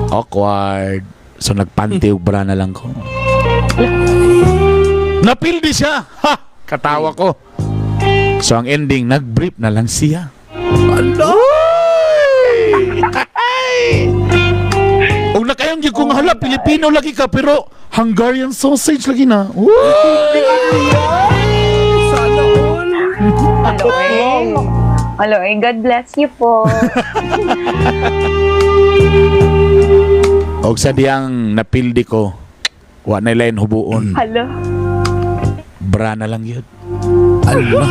Awkward. So, nagpanty ug bra na lang ko. Napildi siya! Ha! Katawa ko. So, ang ending, nag-brief na lang siya. Ala! Og nakayong gyud ko nga hala Pilipino lagi ka pero Hungarian sausage lagi na. Uy! Sana all. Hello, eh. Hello, eh. God bless you po. Og sa diyang napildi ko, wa na lain hubuon. Hello. Bra na lang yun. Ala.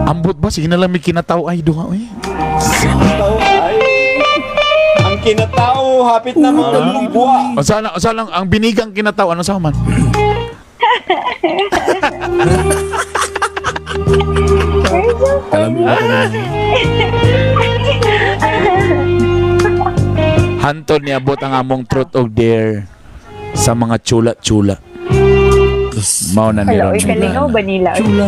Ambot ba? Sige na lang may kinataw ay duha. Uy. Tao, ay. Ang kinatao, hapit na mga buwa. O sana, o sana, ang binigang kinataw, ano sa man? Alam mo ba kung Hanton niabot ang among truth or dare. Sa mga chula-chula. Mao na ni Wala, Ron oy, kalingaw ba nila? Chula.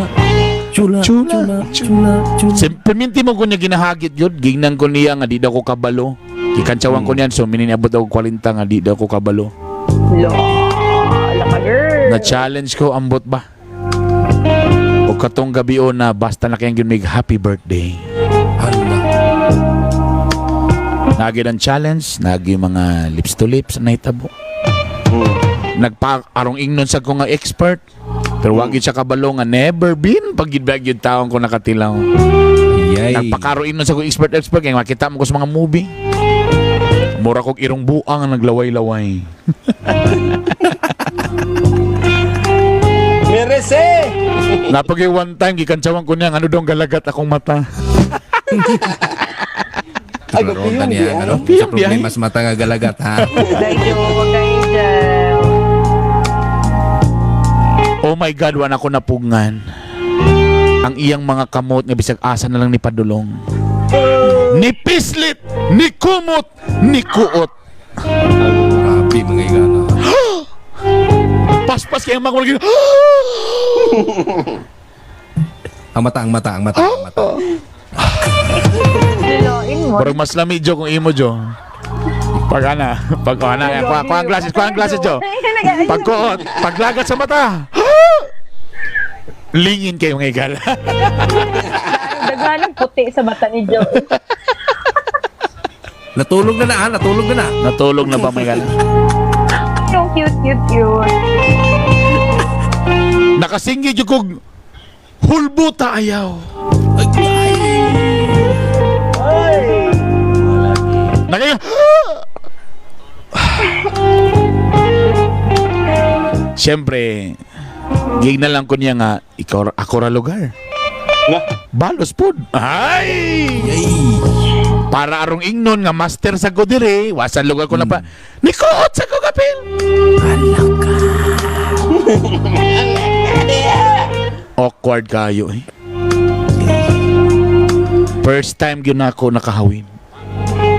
Chula. Chula. Chula. Chula. Chula. Perminti mo ko niya ginahagit yun. Gingnan ko niya nga di daw ko kabalo. Gikantsawan ko niyan. So miniabot ako 40 nga di daw ko kabalo. Lo, laka girl. Na-challenge ko, ambot ba? O katong gabi o na basta na kayang ginmig happy birthday. Hala. Nagi ng challenge, nagi mga lips to lips na hitabo. Nagpa arong ingnon sa ko nga expert. Pero wag yun siya kabalo nga never been pag gid yun taong ko nakatilaw. Ayay. Nagpakaro ingnon sa ko expert expert kay makita mo ko sa mga movie. Mura kog irong buang ang naglaway-laway. Merese! Napagay one time gikantsawan ko niya ano dong galagat akong mata. Ay, Tumaroon gapiyong niya, di, ano? Gapiyong Sa di, problema sa mata nga galagat, ha? Dayo, wag kayo dyan. Oh my God, wala ko napugngan. Ang iyang mga kamot nga bisag asa na lang ni padulong. Ni pislit, ni kumot, ni kuot. Grabe, mga igana. Paspas kay ang mga mga Ang mata, ang mata, ang mata, ang mata. Loloin mo. Parang mas lami Jo kung imo Jo. Pag ana, pag ana, kuha, kuha ang glasses, kuha ang glasses Jo. Pagkuot, paglagat sa mata. Lingin kayo mga igala. Daghan ng puti sa mata ni Joe. Natulog na na, ha? Natulog na na. Natulog na ba mga igala? Yung cute, cute, cute. Nakasinggi jud kog hulbo ta ayaw. Nakayo. Siyempre, gignan lang ko niya nga, ikaw, ako ra lugar. Nga. Balos pod. Ay! Yay! Para arong ingnon nga master sa ko dire, wasan lugar ko na pa. Nikuot sa ko kapil. Awkward kayo eh. First time yun ako nakahawin.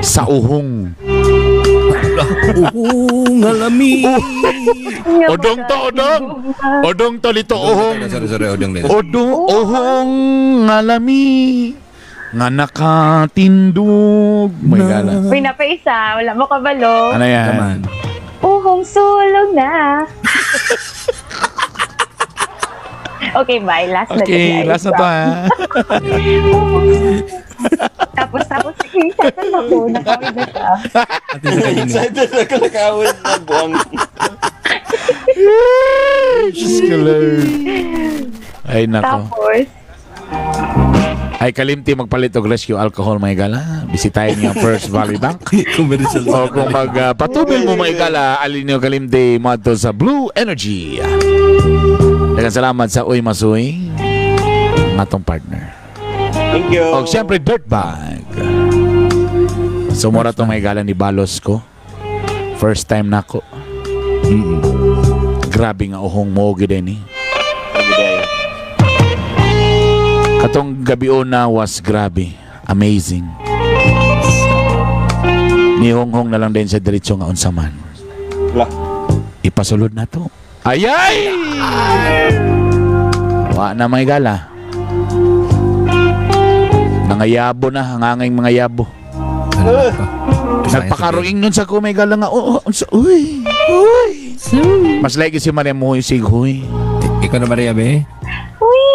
Sa uhong. Uhong alami. Odong to, odong! Odong to lito, uhong. Sorry, sorry, odong din. Odong, uhong ngalami. Nga nakatindog. May gala. Uy, napa isa. Wala mo kabalo. Ano yan? Naman. Uhong sulog na. Okay, bye. Last na to, Okay, guys. last na to ha. Tapos, tapos, excited ako. Nakawid na siya. Ate sa kanina. Excited ako nakawin na buwang. Diyos ko, Lord. Ay, nako. Tapos, Ay, kalimti magpalit og rescue alcohol, mga igala. Bisitahin niyo ang First Valley Bank. Commercial. O kung magpatubil mo mga igala, alin niyo kalimti mo adto sa Blue Energy. Daghang salamat sa Uy Masuy, ang atong partner. Thank you. O siyempre, Dirtbag. So, mura itong mga igala ni Balos ko. First time na ako. Grabe nga uhong mo gid ni. Good day. Katong gabi na was grabe. Amazing. Nihonghong na lang din sa diretso nga unsa man. Lah. Ipasulod na to. Ayay! Wa na mga gala. Nangayabo na, hangangay mga yabo. Nagpakaroing nun sa kumay gala nga, oh, oh, unsa, uy, uy. Mas like si Maria mo sig huy. Ikaw na Maria, be? uy!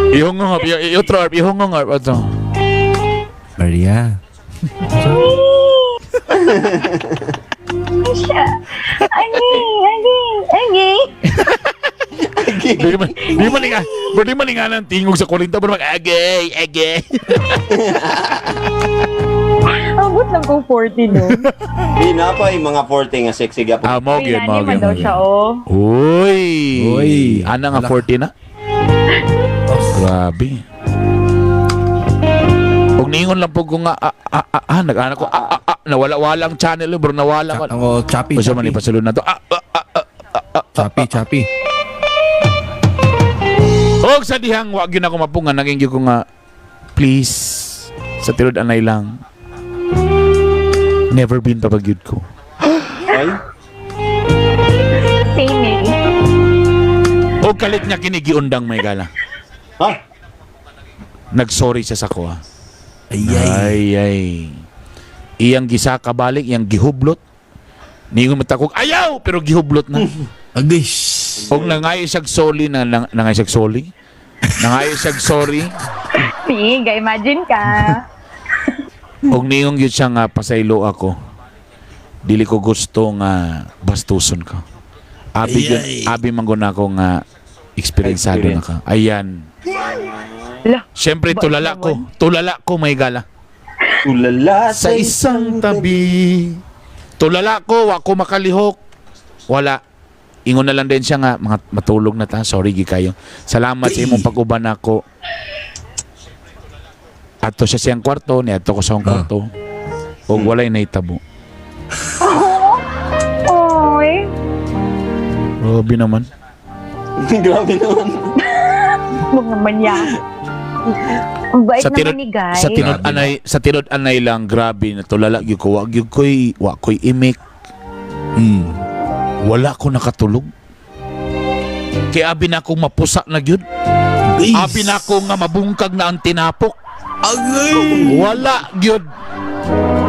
Ihongong, iutro, ihongong, ato. Maria. Ano siya? Agi! Agi! Agi! Di man nga ng tingog sa kurinta, pero mag, agay, agay. Abot lang kong 40, no? Di na pa yung mga 40 nga sexy gapon. Ah, mo gyud, mo Pinani man gyud. daw siya, oh. Uy. Uy. Ana nga Ala. 40 na. Grabe. Og niingon lang po ko nga ah, ah, ah, ah, nag-ana ko ah, ah, ah, nawala-wala ang channel bro, nawala ko. Ako, choppy, Usa man choppy. ipasulod na to. Ah, ah, ah, ah. Choppy, choppy. Og sa dihang wa gyud ako mapungan naging gyud ko nga please sa tinud anay lang. Never been pa gyud ko. Ay. Same eh. O kalit niya kini giundang, may gala. Ha? Nag-sorry siya sa ko, ah. Ay, ay. Ay, ay. Iyang gisaka balik, iyang gihublot. Niingon man kog ayaw, pero gihublot na. Agis. Og nangayo siyag sorry na nangay siyag sorry. Nangayo siyag sorry. Sige, imagine ka. Og niingon gyud siya nga pasaylo ako. Dili ko gusto nga bastuson ka. Abi gyud, Ay, ay. abi man gud nako nga eksperyensado na ka. Ayan. Lah, Siyempre Bait tulala naman. ko. Tulala ko, may gala. Tulala Sa isang tabi. Tulala ko, wa ko makalihok. Wala. Ingon na lang din siya nga, mga matulog na ta. Sorry gi kayo. Salamat sa imong pag-uban nako. Ato siya siyang kwarto, niadto ko sa akong kwarto. Og walay nahitabo. Oy. Grabe naman. Grabe naman. Huwag naman yan. Ang bait Sa naman tinod ni Guy. sa tinod Grabe. anay sa tinod anay lang, grabe na tulala gyud ko, wa gyud koy wa koy imik. Wala ko nakatulog. Kay abi na akong mapusa na gyud. Agis. Abi na ako nga mabungkag na ang tinapok. Agay. Wala gyud.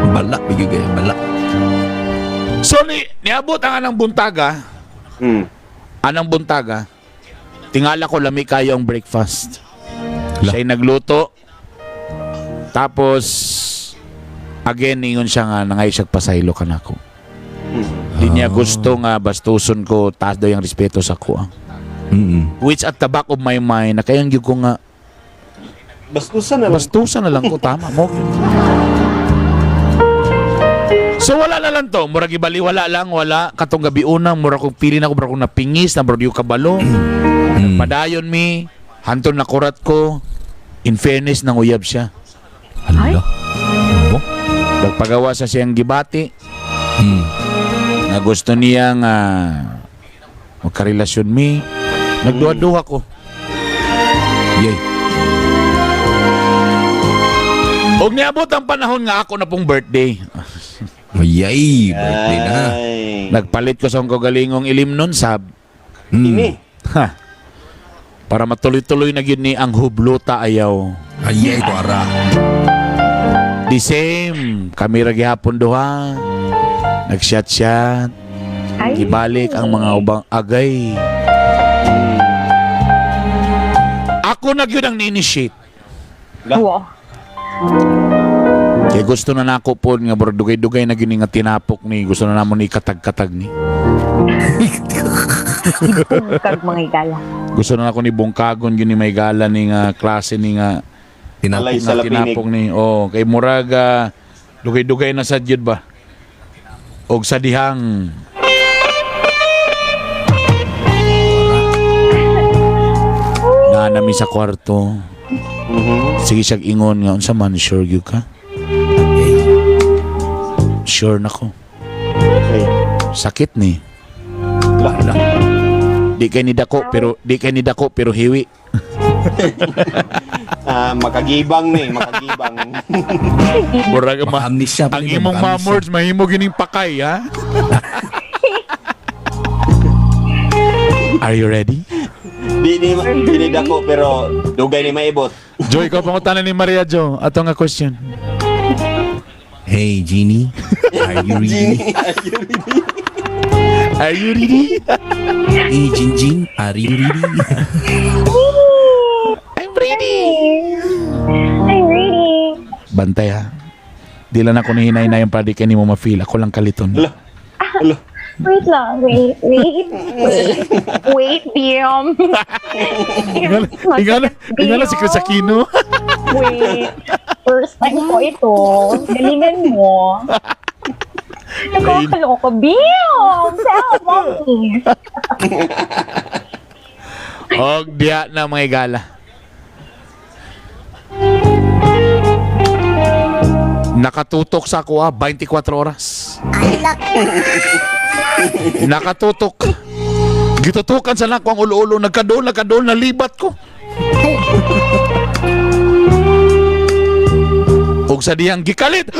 Bala, bigay kayo, bala. So ni niabot ang anang buntaga, anang buntaga. Tingala ko lami kayo ang breakfast. La. Siya'y nagluto. Tapos again ningon siya nga nangay siya pasaylo kanako. Di niya gusto nga bastuson ko, taas daw yung respeto sa ko. Which at the back of my mind, na kayang gyud ko nga Bastusan na lang. Bastusan na lang ko, tama mo. So wala na lang to, murag ibali wala lang, wala katong gabi una, murag kong pili na ko, murag kong napingis, na murag yung kabalo. Padayon mi, hanton na kurat ko. In fairness, nang uyab siya. Hala. Bo? Nagpagawa sa siyang gibati, nga gusto niya nga magkarelasyon mi. Nagduha-duha ko. Yay. Og niabot ang panahon nga ako na pong birthday. Yay, birthday na. Ay. Nagpalit ko sa akong kaugalingong ilimnon sab. Ini. Ha. Para matuloy-tuloy na gyud ni ang hubluta ayaw. Ay, ito ara. The same, kami ra gihapon duha. Nag-shot-shot. Ay. Ibalik ang mga ubang agay. Ako na gyud ang ni-initiate. Wow. Kaya gusto na nako po nga bro, dugay-dugay na gyud ni nga tinapok ni, gusto na namo ni katag-katag ni. Kag mga igala. Gusto na nako ni bungkagon gyud ni may gala ni nga klase ni nga Tinapok. Alay nga sa lapinig. tinapok ni. Oh, kay murag dugay-dugay na sad gyud ba. Og sa dihang na nami sa kwarto. Sige siyag ingon nga unsa man, sure gyud ka? Sure na ko. Ay. Sakit ni. Lah. Di kay ni dako pero di kay ni dako pero hiwi. Ah, makagibang ni, makagibang. Murag ma Maka-amnesia pa ang rin, imong maka-amnesia. mamords mahimo gining pakay, ha? Are you ready? Di ni dako pero dugay ni maibot. Joy, ikaw pangutana ni Maria Jo. Ato nga question. Hey, Genie. Are you ready? Are you ready? Are you ready? Hey, Jin Jin. Are you ready? I'm ready. I'm ready. Bantay ha. Di lang ako nihinay na yung para di ka ni mo ma-feel. Ako lang kaliton. Ala. Ala. Wait lang. Wait, wait, wait. Wait, Bim. Ingala, ingala si Chris Aquino. Wait. First time ko ito. Galingan mo. Nakakaloko. Bim! Tell mommy. Og diya na mga igala. Nakatutok sa ako ah, 24 oras. Nakatutok. Gitutukan sa nako ang ulo-ulo, nagkadool, nagkadool, nalibat ko. Og sa diyang gikalit.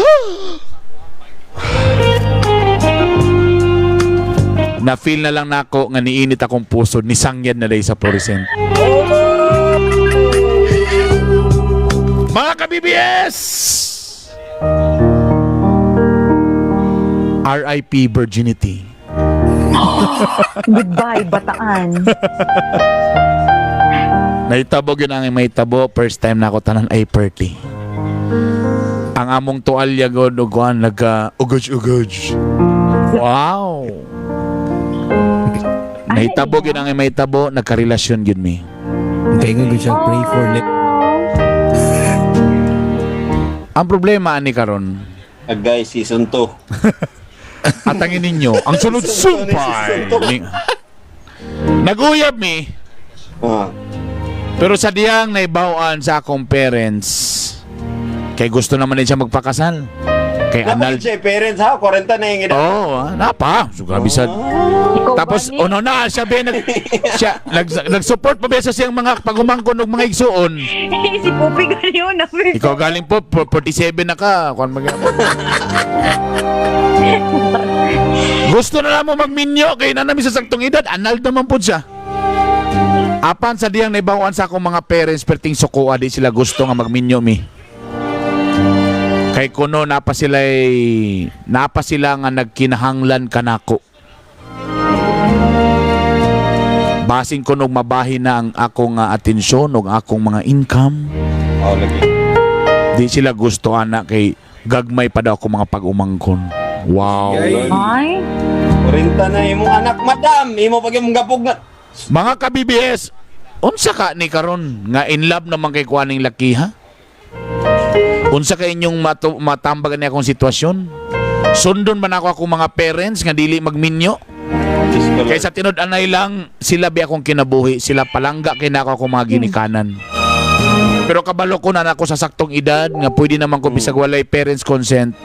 Na feel na lang nako nga niinit akong puso, nisangyad na day sa fluorescent. Mga ka-BBS! RIP virginity. Goodbye, Bataan. Nahitabo gyud ang mahitabo, first time na ako tanan ay 30. Ang among tualya god og kuan nagka ugoj ugoj. Wow. Nahitabo gyud ang mahitabo, nagkarelasyon gyud mi. Kaya nga siya pray for let. Ang problema ani karon, Agay, season 2. Atangin ninyo, ang sunod sumpay. Naguyab mi, pero sa diyang naibawaan sa akong parents, kay gusto naman din siya magpakasal. Kay anal. Napakit siya, parents ha? 40 na yung edad. Oo, oh, napa. So, grabe sa Ikaw Tapos ba, ni? ono na siya be nag siya nag nag-support pa ba sa siyang mga pagumangkon og mga igsuon. Si Pupi ganyan na. Ikaw galing po 47 na ka, kuan mag. Gusto na lang mo magminyo kay na nami sa saktong edad, anal naman po siya. Apan sa diyang naibawan sa akong mga parents perting sukoa, di sila gusto nga magminyo mi. Kay kuno napa sila nga nagkinahanglan kanako. Basin ko nog mabahin na ang akong atensyon ug akong mga income. Oh, lagi. Di sila gusto ana kay gagmay pa daw ako mga pag-umangkon. Wow. Ay, 40 na imong anak, madam. Imo pag imong gapog na. Mga ka-BBS, unsa ka ni karon nga in love naman kay kuaning laki ha? Unsa ka inyong matambagan ni akong sitwasyon? Sundon man ako akong mga parents nga dili magminyo? Diyos ko, Lord. Kaysa tinud anay lang sila bi akong kinabuhi, sila palangga kinako akong mga ginikanan. Pero kabalo ko na ako sa saktong edad nga pwede naman ko bisag walay parents consent,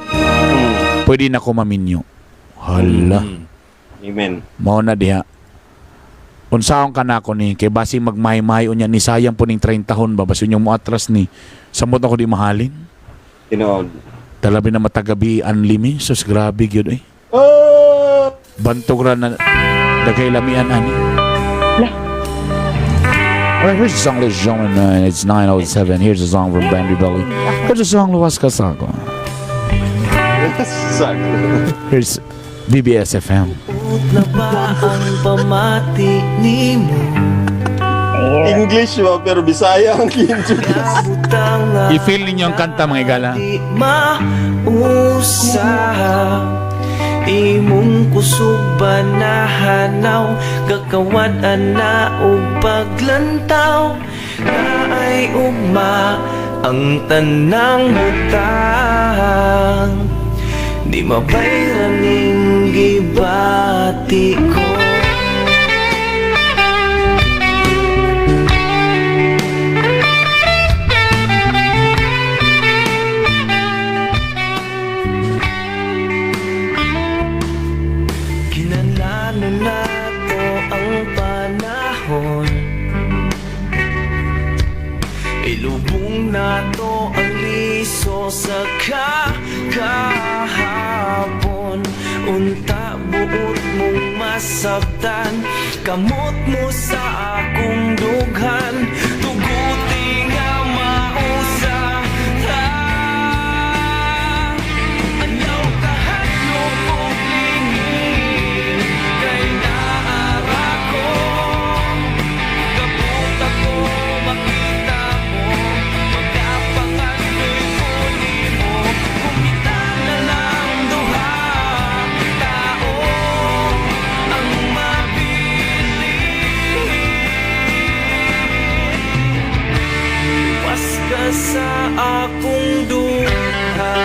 pwede na ko maminyo. Hala. Amen. Mao na diha. Unsaon ka na ako ni kay basi magmahay-mahay unya ni sayang po ning 30 hon ba basi unyong moatras ni samot ako di mahalin. Tinuod. Talabi na matagabi anlimi, sus grabe gyud eh. Oh! Bantog ra na daghay lamian ani. Lah. Alright, here's the song, ladies and gentlemen. It's 9:07. Here's a song from Bandy Belly. Here's a song, Luwas Kasako. Sak. Here's BBS FM. Na ba ang pamati nimo? English ba pero Bisaya ang kinjo. Butang nga I-feel ninyo ang kanta, mga igala. di mausap. Imong kusog ba nahanaw? Gakawad-an na og paglantaw. Naay ugma ang tanang butang. Di mabayran ning gibati ko. Kinalano na to ang panahon. Ilubong na to ang liso sa kakahapon. Unta buot mong masabtan, kamot mo sa akong dughan. Tuguti nga mausa ta. Ayaw kahadlok og lingin, kay naara ko. Gabot ako makita mo, magapangandoy ko nimo. Kung kita na lang duha, tao ang mabilin. Pas ka sa akong duha.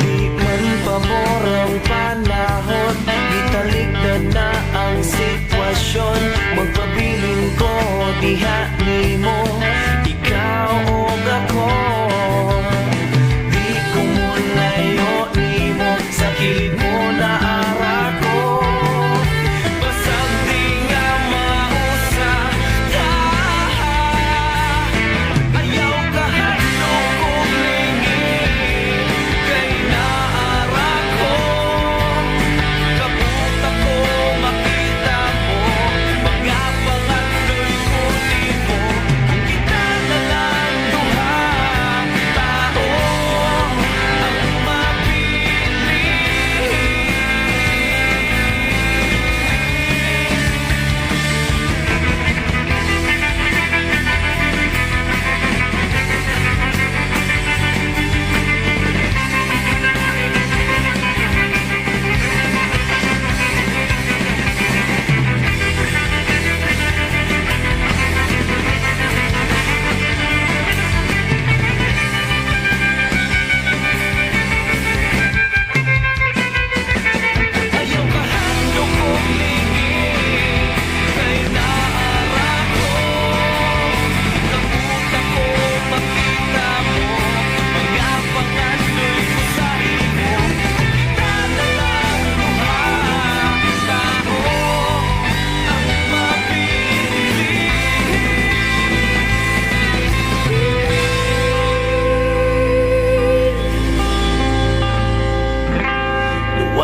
Di man pabor ang panahon, gitalikdan na ang sitwasyon. Magpabilin ko diha nimo, ikaw ug ako. Di ko molayo nimo, sa kilid mo naara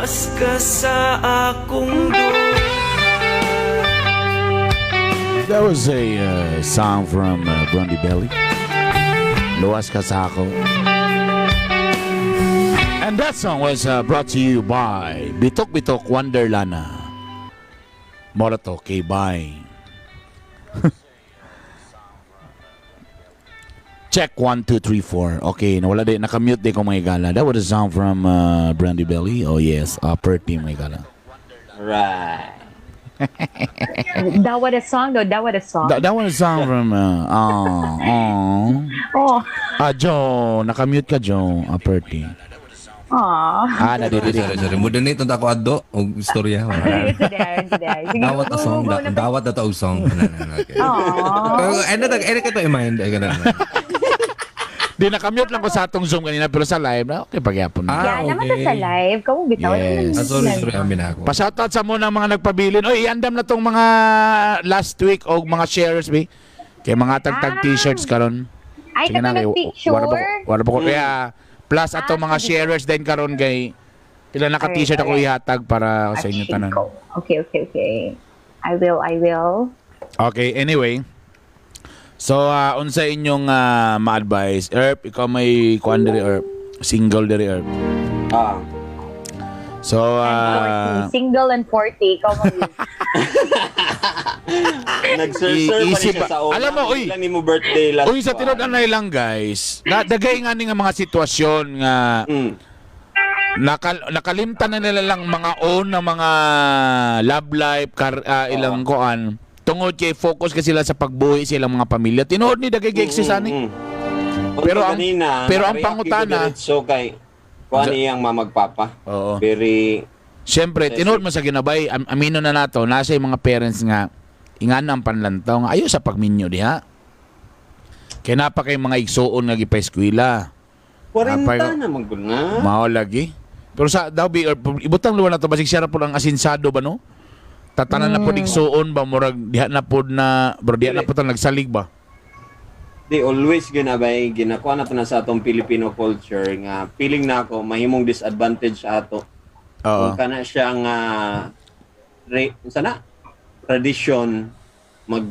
Luwas ka sa akong duha. That was a song from Brandy Belly. Luwas ka sa ako. And that song was brought to you by Bitok Bitok Wonderlana. Morato kay bye. Check 1, 2, 3, 4. Okay, nawala di. Nakamute di ko, mga igala. That was a song from Brandy Belly. Oh yes, Perty, mga igala. Right. That was a song though. That was a song. That was a song from oh. Oh. Ah, Joe, nakamute ka, Joe. Ah, Perty. Aw. Ah, nadididi. Sorry, sorry. Mo donate ako adto og istorya. It's there, it's there. Sige, Dawat go, a song, go, go na. dawat na to og song. Na, okay. Aw. Pero ano ano ka to i-mind ay kana. Di nakamute lang ko sa atong Zoom kanina pero sa live na okay pagyapon. Ah, Yeah, naman to okay. sa live. Kamu bitaw. Yes. Ah, sorry, sorry, amin ako. Pa-shoutout sa muna mga nagpabilin. Oy, iandam na tong mga last week o mga shares bi. Kay mga tagtag t-shirts karon. Ay, Sige na, katong kay picture. Wala pa ko. Kaya plus ato Ah, mga sige. sharers din karon kay pila naka t-shirt ako ihatag para sa inyo tanan. Okay. I will. Okay, anyway. So, unsa inyong ma-advise? Erp, ikaw may kuan diri, Erp. Single diri, Erp. Ah. So, And 40. Single and 40. Ikaw mo. Nag-sir-sir pa rin Iisip siya sa una. Alam mo, uy. Ilan ni mo birthday last Uy, sa tinud anay lang, guys. Na, dagay nga ni nga mga sitwasyon nga nakalimtan na nila lang mga own na mga love life kar, ilang koan tungod kay focus kasi sila sa pagbuhi sa ilang mga pamilya. Tinuod ni dagay exist ani. Pero ang kanina, pero ang nakareact pangutana- ko diretso kay kuan iyang mamagpapa. Oo. Very Siyempre, tinuod mo sa ginabay, amino na nato, nasa yung mga parents nga, ingana ang panlantaw nga, ayo sa pagminyo diha. Kaya napa kay mga igsuon nga gipa-eskwela. 40 Napay- na magul na. Mao lagi. Pero sa daw bi or, ibutang luwa na to basig siya ra pud ang asinsado ba, no? Tatanan na pud igsuon ba, murag diha na pud na bro, diha na pud ang nagsalig ba. Di always ginabay ginakuha na to na sa atong Filipino culture nga feeling na ako mahimong disadvantage ato. Oo. Kung kana siya nga sana tradition mag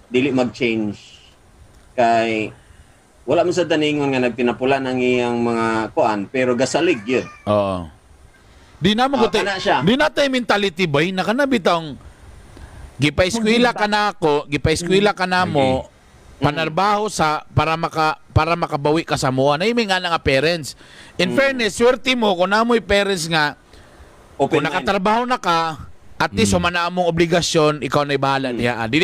dili mag-change kay wala man sa taningon nga nagtinapula ng iyang mga kuan pero gasalig yun. Oo. Di na mo Ah, kana siya. di na tayo mentality boy na kana bitong gipa-eskwela ka na ako, gipa-eskwela ka na mo, panarbaho sa para makabawi ka sa moa. Na nga nga parents. In fairness, swerte mo kung namoy parents nga Open kung mind. nakatrabaho na ka, at least humana among obligasyon, ikaw na bahala diha. Ah, Di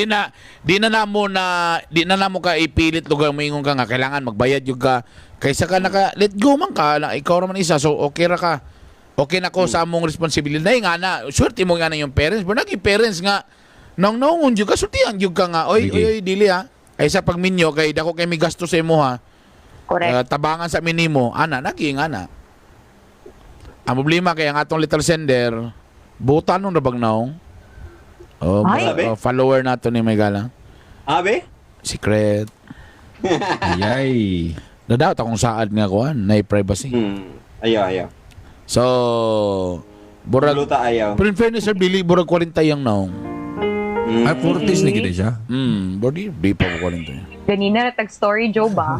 na namo ka ipilit lugar moingon ka nga kailangan magbayad yung ka kaysa ka naka let go man ka na, ikaw ra man isa, so okay ra ka. Okay na ko sa among responsibilidad nga na swerte mo nga na yung parents, pero naging parents nga nang naungon jud ka, sultihan jud ka nga, oy Sige. oy oy, dili ha, ay sa pagminyo kay dako kay mi gasto sa imo ha. Correct. Tabangan sa minimo, ana, naging ana. Ang problema kay ang atong little sender, buta nung rabag naong. Oh, Ay. Sabi? oh, follower nato ni Megala. Abe? Secret. Ayay. Nadawat akong saad nga kuan, na privacy. Ayaw, ayaw. So, burag Luta ayaw. Pero in fairness, sir, dili burag 40 yung naong. Ay, 40s ni gid siya. Body, di pa ko 40. Ganina na tag-story, Joe ba?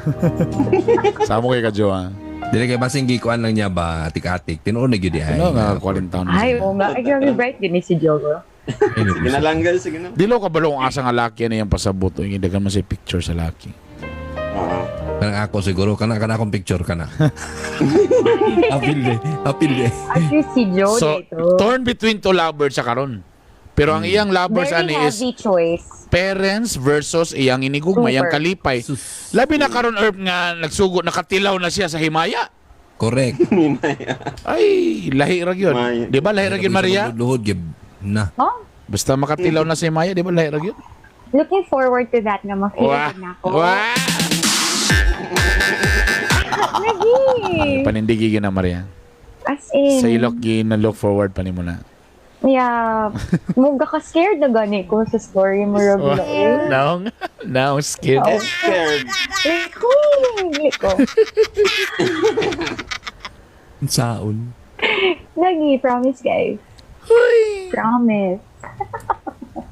Samo kay ka, Joe, ha? Dili kay basing gikuan lang niya ba atik-atik. Tinuod na gyud ay. Ano nga 40 taon na Ay, siya. oo nga. Ay, grabe bright din ni si Joe. Bro. Sige na lang, girl. Sige na. Dilo ka ba kung asa nga laki na yung pasabot o yung dagan man sa picture sa laki. Oo. Kanang ako siguro kana kana akong picture kana. Apil de, apil de. Actually, si Joe So, dito. torn between two lovers sa karon. Pero ang iyang lovers Very ani is heavy choice. parents versus iyang inigugma, iyang Super. kalipay. Sus. Labi na karon Erp nga nagsugo, nakatilaw na siya sa himaya. Correct. Ay, lahi ra gyud. Maya. Di ba lahi ra gyud, Maria? Luhod gyud na. Huh? Basta makatilaw na sa himaya, di ba lahi ra gyud? Looking forward to that nga ma-feel Wah. na ako. Wah. Lagi. Panindigi gyud na, Maria. As in. Sa ilok gyud na look forward pa nimo na. Yeah. Muga ka scared na gani ko sa story mo, Rob. Wah. Naong, naong scared. Eh, scared. Like, huy, ko. Saon. Lagi, promise guys. Promise.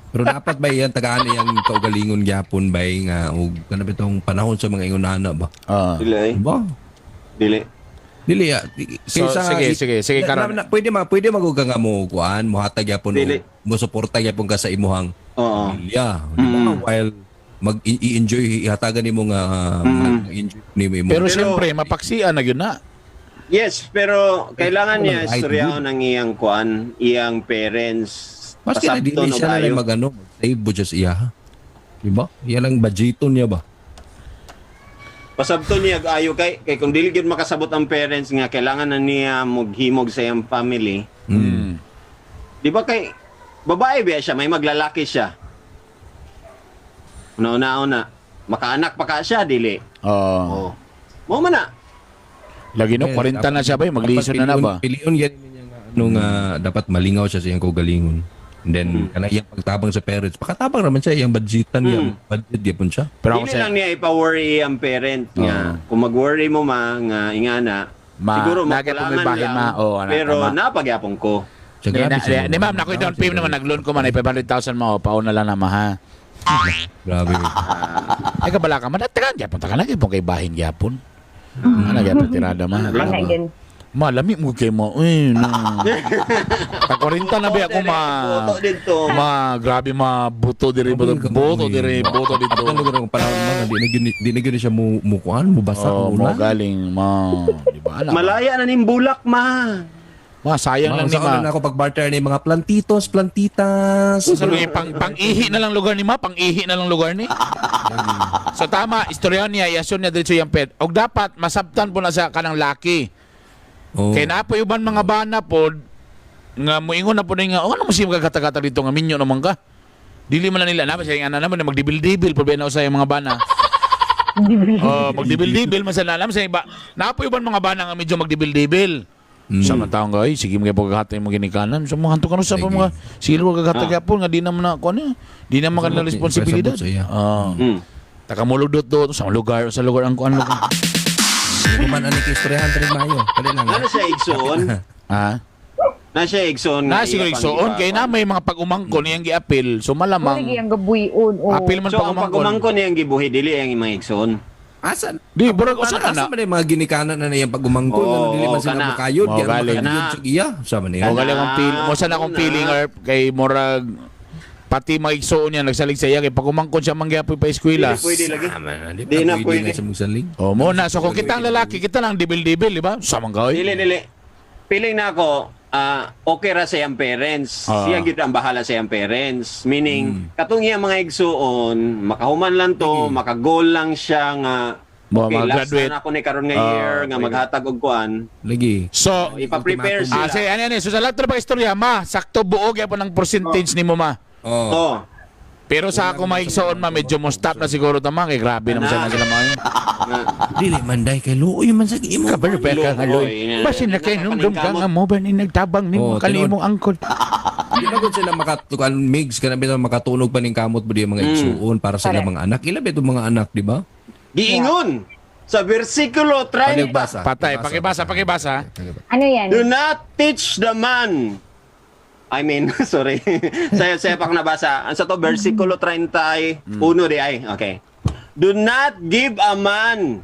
Pero dapat ba yan tagaan iyang kaugalingon gyapon ba nga og kana bitong panahon sa mga ingon-ana ba? Ah. Dili ay. Ba? Dili. Dili ah. So, sige, sige, sige, karon. Na, pwede ma pwede magug nga mo kuan, mohatag gyapon Dili. o mo suporta gyapon ka sa imuhang Oo. pamilya, di ba? While mag i-enjoy ihatagan nimo nga enjoy nimo imo. Pero siyempre, mapaksian na yun na. Yes, pero kailangan niya Right, istoryaon ang iyang kuan, iyang parents. Maski na dili Pasabton og siya na ayo. lang mag-ano, save mo just iya. ha? Di ba? Iya lang budgeton niya ba? Pasabton niya og ayo kay kay kung dili gyud makasabot ang parents nga kailangan na niya mughimog sa iyang family. Di ba kay babae ba siya, may maglalaki siya. Una una. Makaanak pa ka siya dili. Oo. Oh. Mo man na. Lagi no, 40 na siya ba? Magliso na na ba? Piliun yan niya nga ano nga dapat malingaw siya sa iyang kaugalingon. And then kana iyang pagtabang sa parents, pakatabang naman siya iyang budgetan niya, budget gyapon siya. Pero ako Dili sa lang niya ipa-worry ang parent nga. Kung mag-worry mo ma nga ingana, Ma, siguro lagi po may makulangan bahin, lang, ma. Oo, ana, pero tama. napagyapon ko. Siya, Ni, grabe na, siya. ni, ma'am, nakoy down payment naman, nag-loan ko man, ay 500,000 mo, pauna lang na ma ha. Grabe. Ay, kabala ka man, at tagaan, gyapon, tagaan na, gyapon kay bahin gyapon. Ano, gyapon tirada ma. Ana yun. Ma, lami mo kay mo. Uy, no. Ta 40 na ba ako ma. Buto dito. Ma, grabe ma, buto diri, buto, buto diri, buto dito. Ang lugar ng panahon man, di na gyud di na gyud siya mo mukuan, mo basa Oh, mo mo ulan. galing, ma. Di ba? Alam. Malaya na ning bulak ma. Ma, sayang lang Ma, ni sa ma. na ako pag barter ni mga plantitos, plantitas. Sa lugar, pang ihi na lang lugar ni ma, pang-ihi na lang lugar ni. So tama, istoryahan niya, i-assume niya diretso yung pet. Og dapat masabtan po na sa kanang laki. Oh. Kay naa po uban mga bana pod nga moingon na po na nga, oh, ano mo siya magkatagata dito nga minyo naman ka. Dili man na nila na siya nga naman na magdibil-dibil po na usay ang mga bana. Oh, magdibil-dibil man sa alam sa iba. Naa po uban mga bana nga medyo magdibil-dibil. Sa man taong gay, sige mga pagkatay mo ginikanan. Sa mga hanto kanu sa Sige. mga silo gaghatag gyapon nga di naman na kuan eh. Di naman kanila Pasabot responsibilidad. sa iya. Ah. Takamuludot do sa lugar ang kuan lugar. Kuman ani kay istoryahan diri mayo. Dali lang. Ano siya igsoon? Ha? Na siya igsoon. Na nga siguro iya pang igsoon kay na gipa- may mga pag-umangkon niyang giapil. So Malamang. malamang Lagi ang gabuyon. Oh. apil man So ang pag-umangkon. pag-umangkon niyang gibuhi dili ang mga igsoon. Asa? Di burag usa na Asa na. man yung mga ginikanan na iyang pag-umangkon, Oo, ano dili man sila kana. mukayod, Mao kaya galing. makayod sa iya. Sa man Mo niya. gali akong feel, mo sa akong Na. feeling or kay murag pati mga igsoon niya nagsalig sa iya kay pag-umangkon siya manggyapon pa eskwela. Dili pwede lagi. Di Di na na pwede. pwede. Sa mugsalig. Oh, mo na so kung kita ang lalaki, kita lang dibil-dibil, di ba? Sa man gawin. Dili dili. Feeling na ako okay ra sa iyang parents. Siya gyud ang bahala sa iyang parents. Meaning katong iyang mga igsuon, makahuman lang to, maka-goal lang siya nga Mo, okay, last mag-graduate. na ako ni karon nga year nga pwede. maghatag og kuan. Lagi. So, Ipa-prepare sila. sige, ano yan eh. So sa lahat ng istorya, ma, sakto buo gyapon ang percentage nimo ma. Oh. Oh. Pero sa ako mga igsoon ma, medyo mo stop na siguro tama kay grabe naman sana sila mga. Nga. Dili man dai kay luoy man sa imo. Kabar pa ka haloy. Basin na kay nung ka nga mo ba ni nagtabang nimo Oh, kalimong angkol. Di ba kung sila makatukan migs kana bitaw makatunog pa ning kamot ba di ang mga igsuon para sa Correct. ilang mga anak. Ila ba itong mga anak, di ba? Giingon sa versikulo 30. Pagbasa. Patay, pakibasa, pakibasa. Ano yan? Do not teach the man. I mean, sorry. Sayo pa akong nabasa. Ang sa to, versikulo 31 di ay. Okay. Do not give a man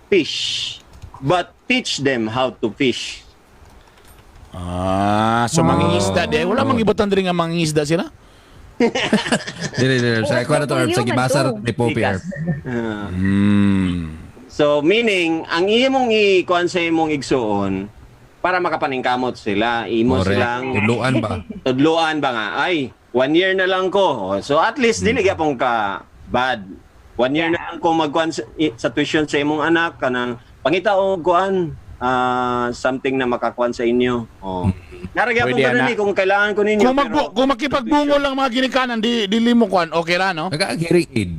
fish, but teach them how to fish. Ah, so mangingisda di. Wala mang ibutan diri nga mangingisda sila. Dili dili sa ko na to Herb sa gibasa ra ni Poppy Herb. So, meaning, ang imong i-kuan sa imong igsuon, para makapaningkamot sila, imo Correct. silang Tudloan ba? tudloan ba nga, ay, 1 year na lang ko. Oh, so at least, dili gyapon ka bad. 1 year na lang ko magkuan sa tuition sa imong anak, kanang pangita og kuan, something na makakuan sa inyo. Oh. Nara gyapon Pwede, ka anak. ni kung kailangan ko ninyo. Kung kung makipagbungol lang mga ginikanan di dili mo kuan, okay ra no? Nag hearing aid.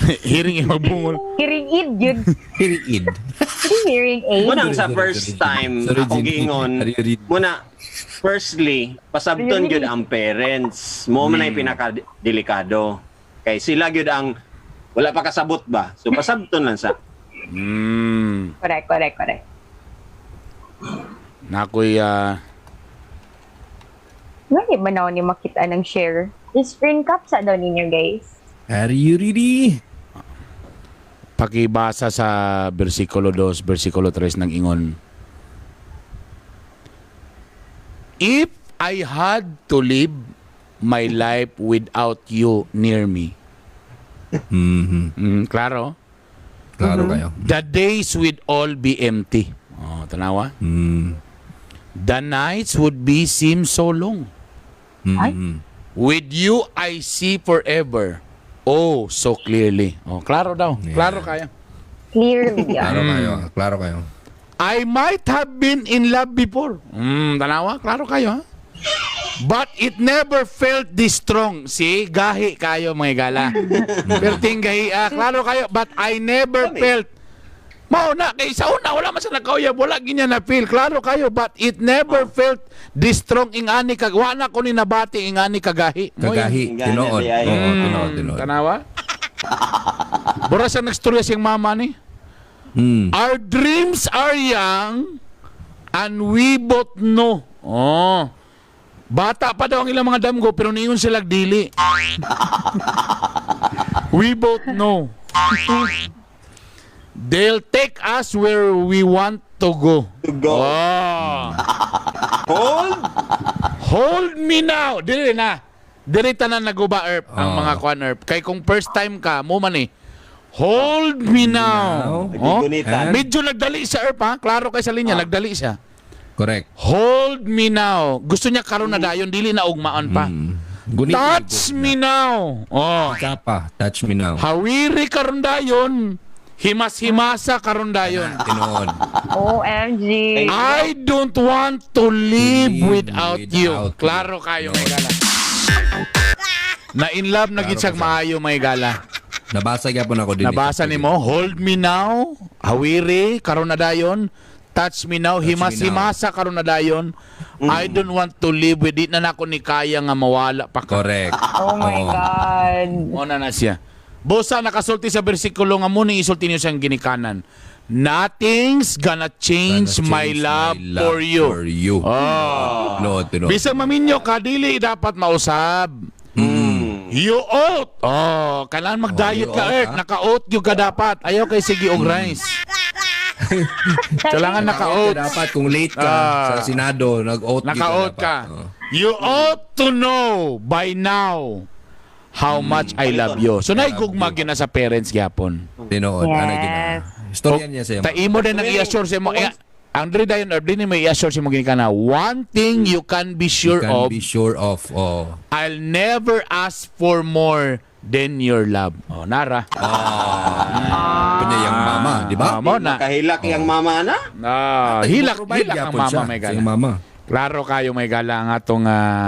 Hearing eh, magbungol. Hearing aid yun. Hearing aid. Hearing aid. Munang sa Sorry, first sorry, time sorry, ako Ginny. giingon, Sorry, sorry. muna firstly, pasabton gyud ang parents. Mo man ay pinakadelikado. Kay sila gyud ang wala pa kasabot ba. So pasabton lang sa. Correct, correct, correct. Nakoy Ngani ba na ako ni makita ng share? I-screen cap sa daw ninyo, guys. Are you ready? Pakibasa sa versikulo 2, versikulo 3 ng ingon. If I had to live my life without you near me. Klaro? Klaro kayo. The days would all be empty. Oh, tanawa. The nights would be seem so long. Ay. With you, I see forever. Oh, so clearly. Oh, klaro daw. Klaro kayo. Clearly. Ah. Klaro kayo. Klaro kayo. I might have been in love before. Tanawa, klaro kayo, ha? But it never felt this strong. See, gahi kayo, mga gala. Perting gahi, ah, klaro kayo. But I never Kami. Felt. Mao na, kay sa una, wala man sa nakauyab, wala ginya na feel. Klaro kayo, but it never felt this strong ingani kag wa na ko ni nabati ingani kagahi. Mo yun. Kagahi. Ingani, Tinuod. di ay. Oo, tinuod, tinuod. Tanawa? Bura sa nagstorya siyang mama ni. Our dreams are young and we both know. Oh. Bata pa daw ang ilang mga damgo pero niingon sila dili. We both know. They'll take us where we want to go. To go. Oh. Hold! Hold me now. Dili na. Dili tanan naguba, Erp, ang Oh. mga kuan, Erp. Kay kung first time ka mo man eh. Hold me now. Now. Oh? Nagigunitan. Medyo nagdali siya, Erp, ha? Klaro kay sa linya, nagdali siya. Correct. Hold me now. Gusto niya karon na dayon, dili na ugmaan pa. Gunit. Touch me now. Oh. Kapa. Touch me now. Hawiri karon dayon. Himas-himasa karon dayon. Tinuod. OMG. I don't want to live Live without you. without you. Klaro kayo, may gala. Na in love na gid Klaro siyang ka siya. maayo, may gala. Nabasa gyapon ako din. Nabasa nimo, hold me now, hawiri karon na dayon. Touch me now, Touch me himas-himasa karon na dayon. I don't want to live with it na nako ni kaya nga mawala pa ka. Correct. Oh my Oo. God. Mo na na siya. Busa nakasulti sa bersikulo nga mo ning isulti niyo siyang ginikanan. Nothing's gonna change, Gonna my change love for you. For you. Oh. Tinuod, tinuod. Bisag maminyo ka, dili dapat mausab. You oat. Oh, kailangan mag-diet Oh, you ka, oat, Eric. ha? Naka-oat yung ka dapat. Ayaw kay sige og rice. Kailangan naka-oat. Dapat kung late ka Ah. sa Senado, nag-oat Naka-oat ka. dapat. Oo. You ought to know by now how much I love you. So, naigugma na sa parents gyapon. Tinuod. Yes. Ano gina? Istorya niya sa Ta imo din ang i-assure sa imo. Eh, Andre dayon or din mo i-assure sa imo ginikana. One thing you can be sure You can of, be sure of. Oh. I'll never ask for more than your love. Oh, nara. Kanya yung mama, di ba? Ah, mo na. Makahilak yung mama na. Ah, hilak, Provide hilak ang gyapon mama siya may sa gala. iyang mama. Klaro kayo may gala ang atong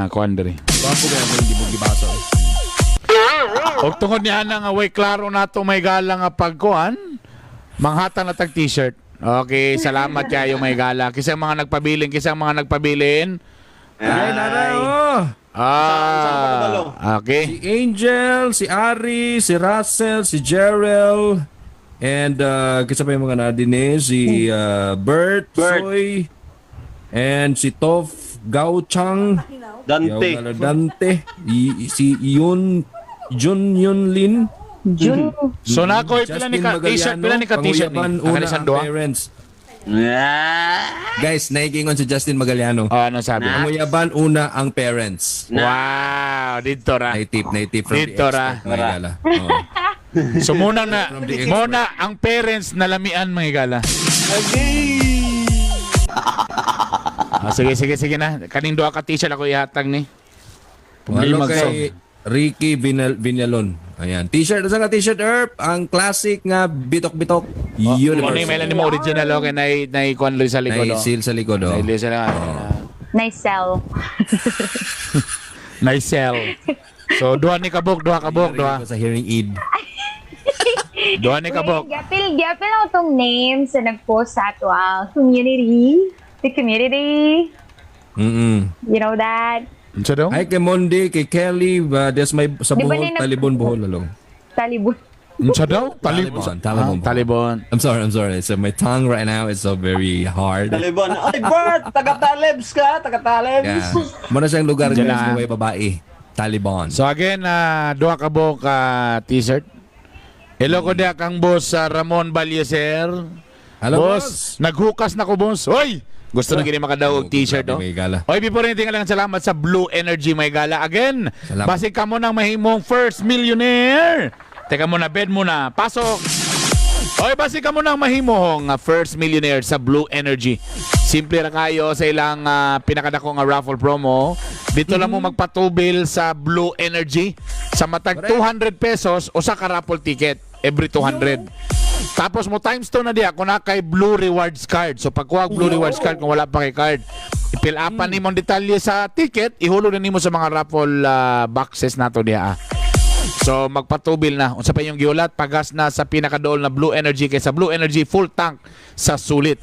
kuan diri. Gwapo kaya mo hindi mo gibasa. Eh. Og tungod niya na nga way klaro nato may gala nga pagkuan, manghatag na tag t-shirt. Okay, salamat kayo may gala. Kisa mga nagpabilin, kisa mga nagpabilin. Ay, nara, oh. Saan pa kabalo? Ah, okay. Si Angel, si Ari, si Russell, si Gerald, and kisa pa yung mga nadin eh, si Bert, Bert. Soy, and si Tof Gauchang, Dante. Yaw Dante, si Yun, Jun Yun Lin, June. So na ko pila ni ka Justin t-shirt, pila ni ka t-shirt ni. Panguyaban, Ang una isang ang duha. parents. Ah. Guys, naigingon si Justin Magallano. Oh, ano sabi? Panguyaban, una ang parents. Wow, dito ra. Naitip from Dito the ra. expert, mga gala. Oo. So muna na, From the expert. muna ang parents nalamian mga gala. Ah, sige, sige, sige na. Kaning duha ka t-shirt ako ihatag ni. Ano Pumili kay Ricky Vinalon. Ayan. T-shirt. Saan ka t-shirt, Erp? Ang classic nga bitok-bitok. Mo Universal. ni may mo original okay na na kuan sa likod. May Oh. seal sa likod, oh. Nay sa likod. Nice sell. Nice sell. So duha ni kabuk, duha kabuk, duha. Sa hearing aid. Duha ni kabuk. Wait, gapil, gapil ako tong name sa nag-post sa ato ang community. The community. You know that? Unsa daw? Ay, kay Mondi, kay Kelly, des may sa Di ba Bohol, ni Talibon, Bohol, along. Talibon. Unsa daw? Talibon. Talibon, Talibon. Ah, Talibon. I'm sorry, I'm sorry. So my tongue right now is so very hard. Talibon. Ay, Bert! Taga-Talebs ka! Taga-Talebs! Yeah. Muna siyang lugar Diyan guys na. na may babae. Talibon. So again, duha ka buok t-shirt. Hello ko diha kang boss Ramon Balyeser. Hello, Boss, boss. naghukas na ko, boss. Hoy! Gusto na gini makadaog Oh, t-shirt, grabe, no? may gala. Oy, before anything lang, salamat sa Blue Energy may gala. Again, Salamat. basi ka mo nang mahimong first millionaire. Teka muna, bed muna. Pasok! Oy, basi ka mo nang mahimong first millionaire sa Blue Energy. Simple ra kayo sa ilang pinakadako nga raffle promo. Dito lang mo magpatubil sa Blue Energy sa matag Correct. 200 pesos usa ka raffle ticket every 200. Tapos mo times 2 na diya kung na kay Blue Rewards Card. So pagkuha og Blue Rewards Card kung wala pa kay card, i-fill upan nimo ang detalye sa ticket, ihulog na nimo sa mga raffle boxes nato diya. So magpatubil na. Unsa pa yung giulat, pagas na sa pinakadool na Blue Energy kaysa Blue Energy full tank sa sulit.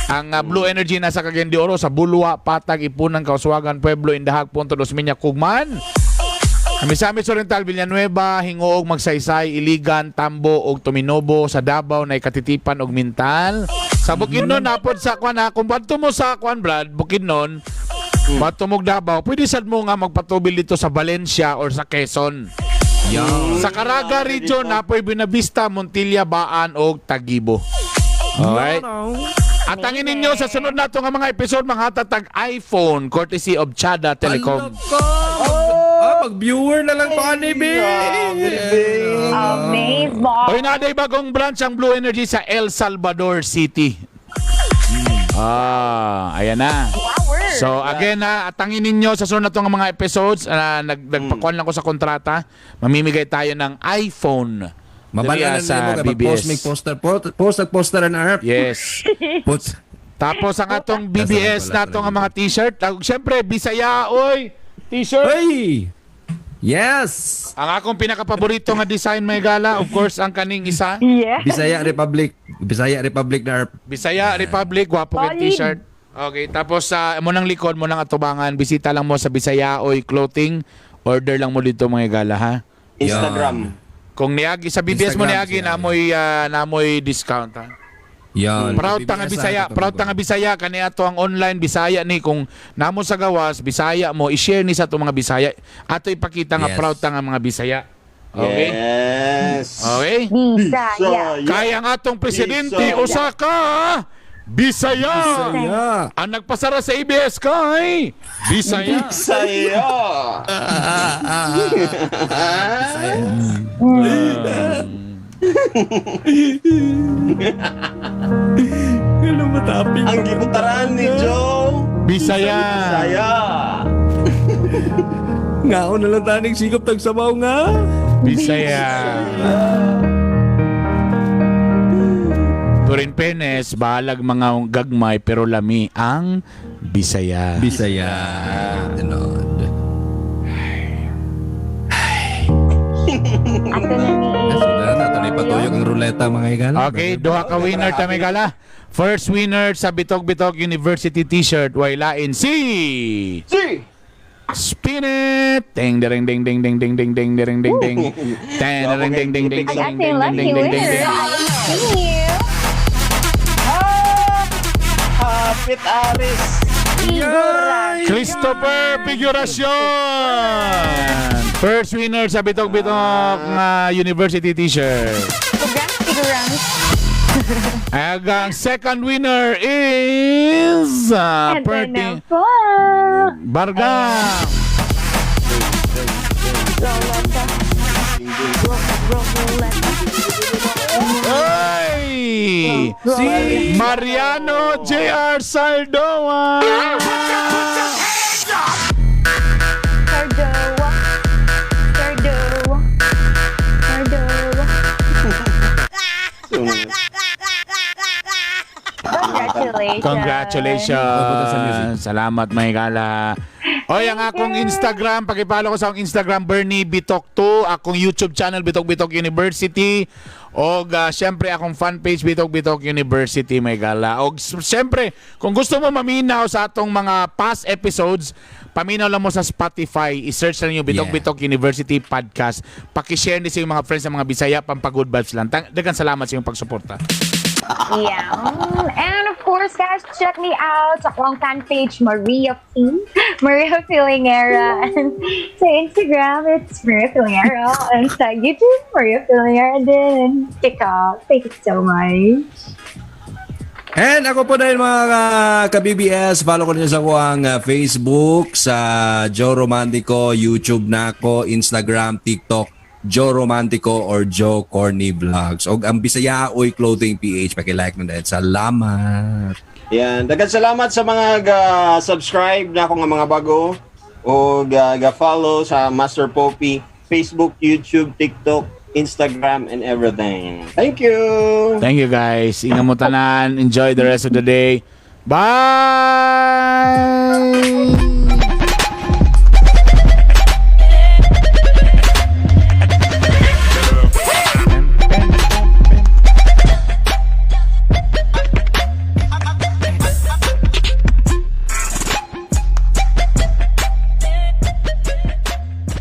Ang Blue Energy nasa Cagayan de Oro sa Bulua, Patag, Ipunan, Kauswagan, Pueblo, Indahag, Punto Dos Minya, Kugman. Misamis Oriental, Villanueva, Hingoog, Magsaysay, Iligan, Tambo ug Tuminobo sa Davao na ikatitipan og Mintal. Sa Bukidnon napod sa kwan ha, kung badto mo sa kwan Brad, Bukidnon, badto mo og Davao, pwede sad mo nga magpatubil dito sa Valencia or sa Quezon. Yan. Sa Caraga region, napoy Buenavista, Montilla, Baan og Tagibo. Alright. At angin ninyo sa sunod nato nga mga episode mga tatag iPhone courtesy of Chada Telecom. Alam ko. Mag-viewer na lang pa ni Bi. Amazing. Oy, naday bagong branch ang Blue Energy sa El Salvador City. Ayan na. Power. So again ha, atangin ninyo sa sunod na itong mga episodes, nagpakuan lang ko sa kontrata, mamimigay tayo ng iPhone. Mabala Diri, na sa nimo kay mag-post BBS. mig poster post post ag poster na arp. Yes. Post. Tapos ang atong BBS Nasa na itong mga t-shirt. Siyempre, Bisaya, oy! T-shirt! Hey! Yes! Ang akong pinakapaborito nga design may gala, of course, ang kaning isa. Yeah. Bisaya Republic. Bisaya Republic na arp. Bisaya Republic, gwapo kay Solid. t-shirt. Okay, tapos sa mo nang likod mo nang atubangan, bisita lang mo sa Bisaya Oy Clothing. Order lang mo dito mga gala ha. Instagram. Kung niagi sa BBS mo Instagram, niagi siya. namoy namoy discount ha. Yan. Proud ta nga Bisaya, proud ta nga Bisaya kani ato ang online Bisaya ni kung namo sa gawas Bisaya mo i-share ni sa ato mga Bisaya. Ato ipakita nga Yes. proud ta nga mga Bisaya. Okay? Yes. Okay? Bisaya. Kaya ang atong presidente Bisaya. Osaka Bisaya. Bisaya. Ang nagpasara sa ABS kay Bisaya. Bisaya. Ano matapik? Ang gibutaran ni Joe. Bisaya. Bisaya. Ngaon na lang taning sikop tag sabaw nga. Bisaya. Pero in fairness, bahalag mga gagmay pero lami ang Bisaya. Bisaya. Tinod. Ato na ni Sudah na tuloy patuyok ang ruleta mga higala. Okay, duha ka winner tamigala. First winner sa Bitog Bitog University T-shirt way lain si Si. Spin it! Ding ding ding ding ding ding ding ding ding ding ding. Ding ding ding ding ding Ang ding ating ding lucky ding ding ding winner. ding. I see you. Hapit Aris. Figura. Christopher Figuracion! First winner sa Bitog Bitog nga University T-shirt. Figurang, figurang. Ang second winner is And then Perty na po. Barga. Roleta. Roleta. Ay! Si Mariano J.R. Saldoa! Sardoa. Sardoa. Sardoa. Congratulations. Congratulations! Salamat, may gala. Oy, ang akong Instagram, paki-follow ko sa akong Instagram, Bernie Bitok 2, akong YouTube channel, Bitok Bitok University, og syempre akong fan page, Bitok Bitok University, may gala. Og syempre, kung gusto mo maminaw sa atong mga past episodes, paminaw lang mo sa Spotify, i-search lang yung Bitok Bitok University Podcast. Paki-share ni sa inyong mga friends sa mga Bisaya, pampa-good vibes lang. Daghang salamat sa inyong pagsuporta. Yeah. And of course, guys, check me out sa akong fan page, Maria P. Maria Filingera. And sa Instagram, it's Maria Filingera. And sa YouTube, Maria Filingera din. And TikTok. Thank you so much. And ako po dahil, mga ka-BBS, follow ko ninyo sa akong Facebook, sa Joe Romantico, YouTube na ako, Instagram, TikTok, Joe Romantico or Joe Corny Vlogs. Og ang Bisaya Oy Clothing PH, paki-like na dahil. Salamat. Yan, daghang salamat sa mga ga-subscribe na ako nga mga bago o ga-follow sa Master Poppy, Facebook, YouTube, TikTok, Instagram, and everything. Thank you! Thank you, guys. Ingat mo tanan. Enjoy the rest of the day. Bye!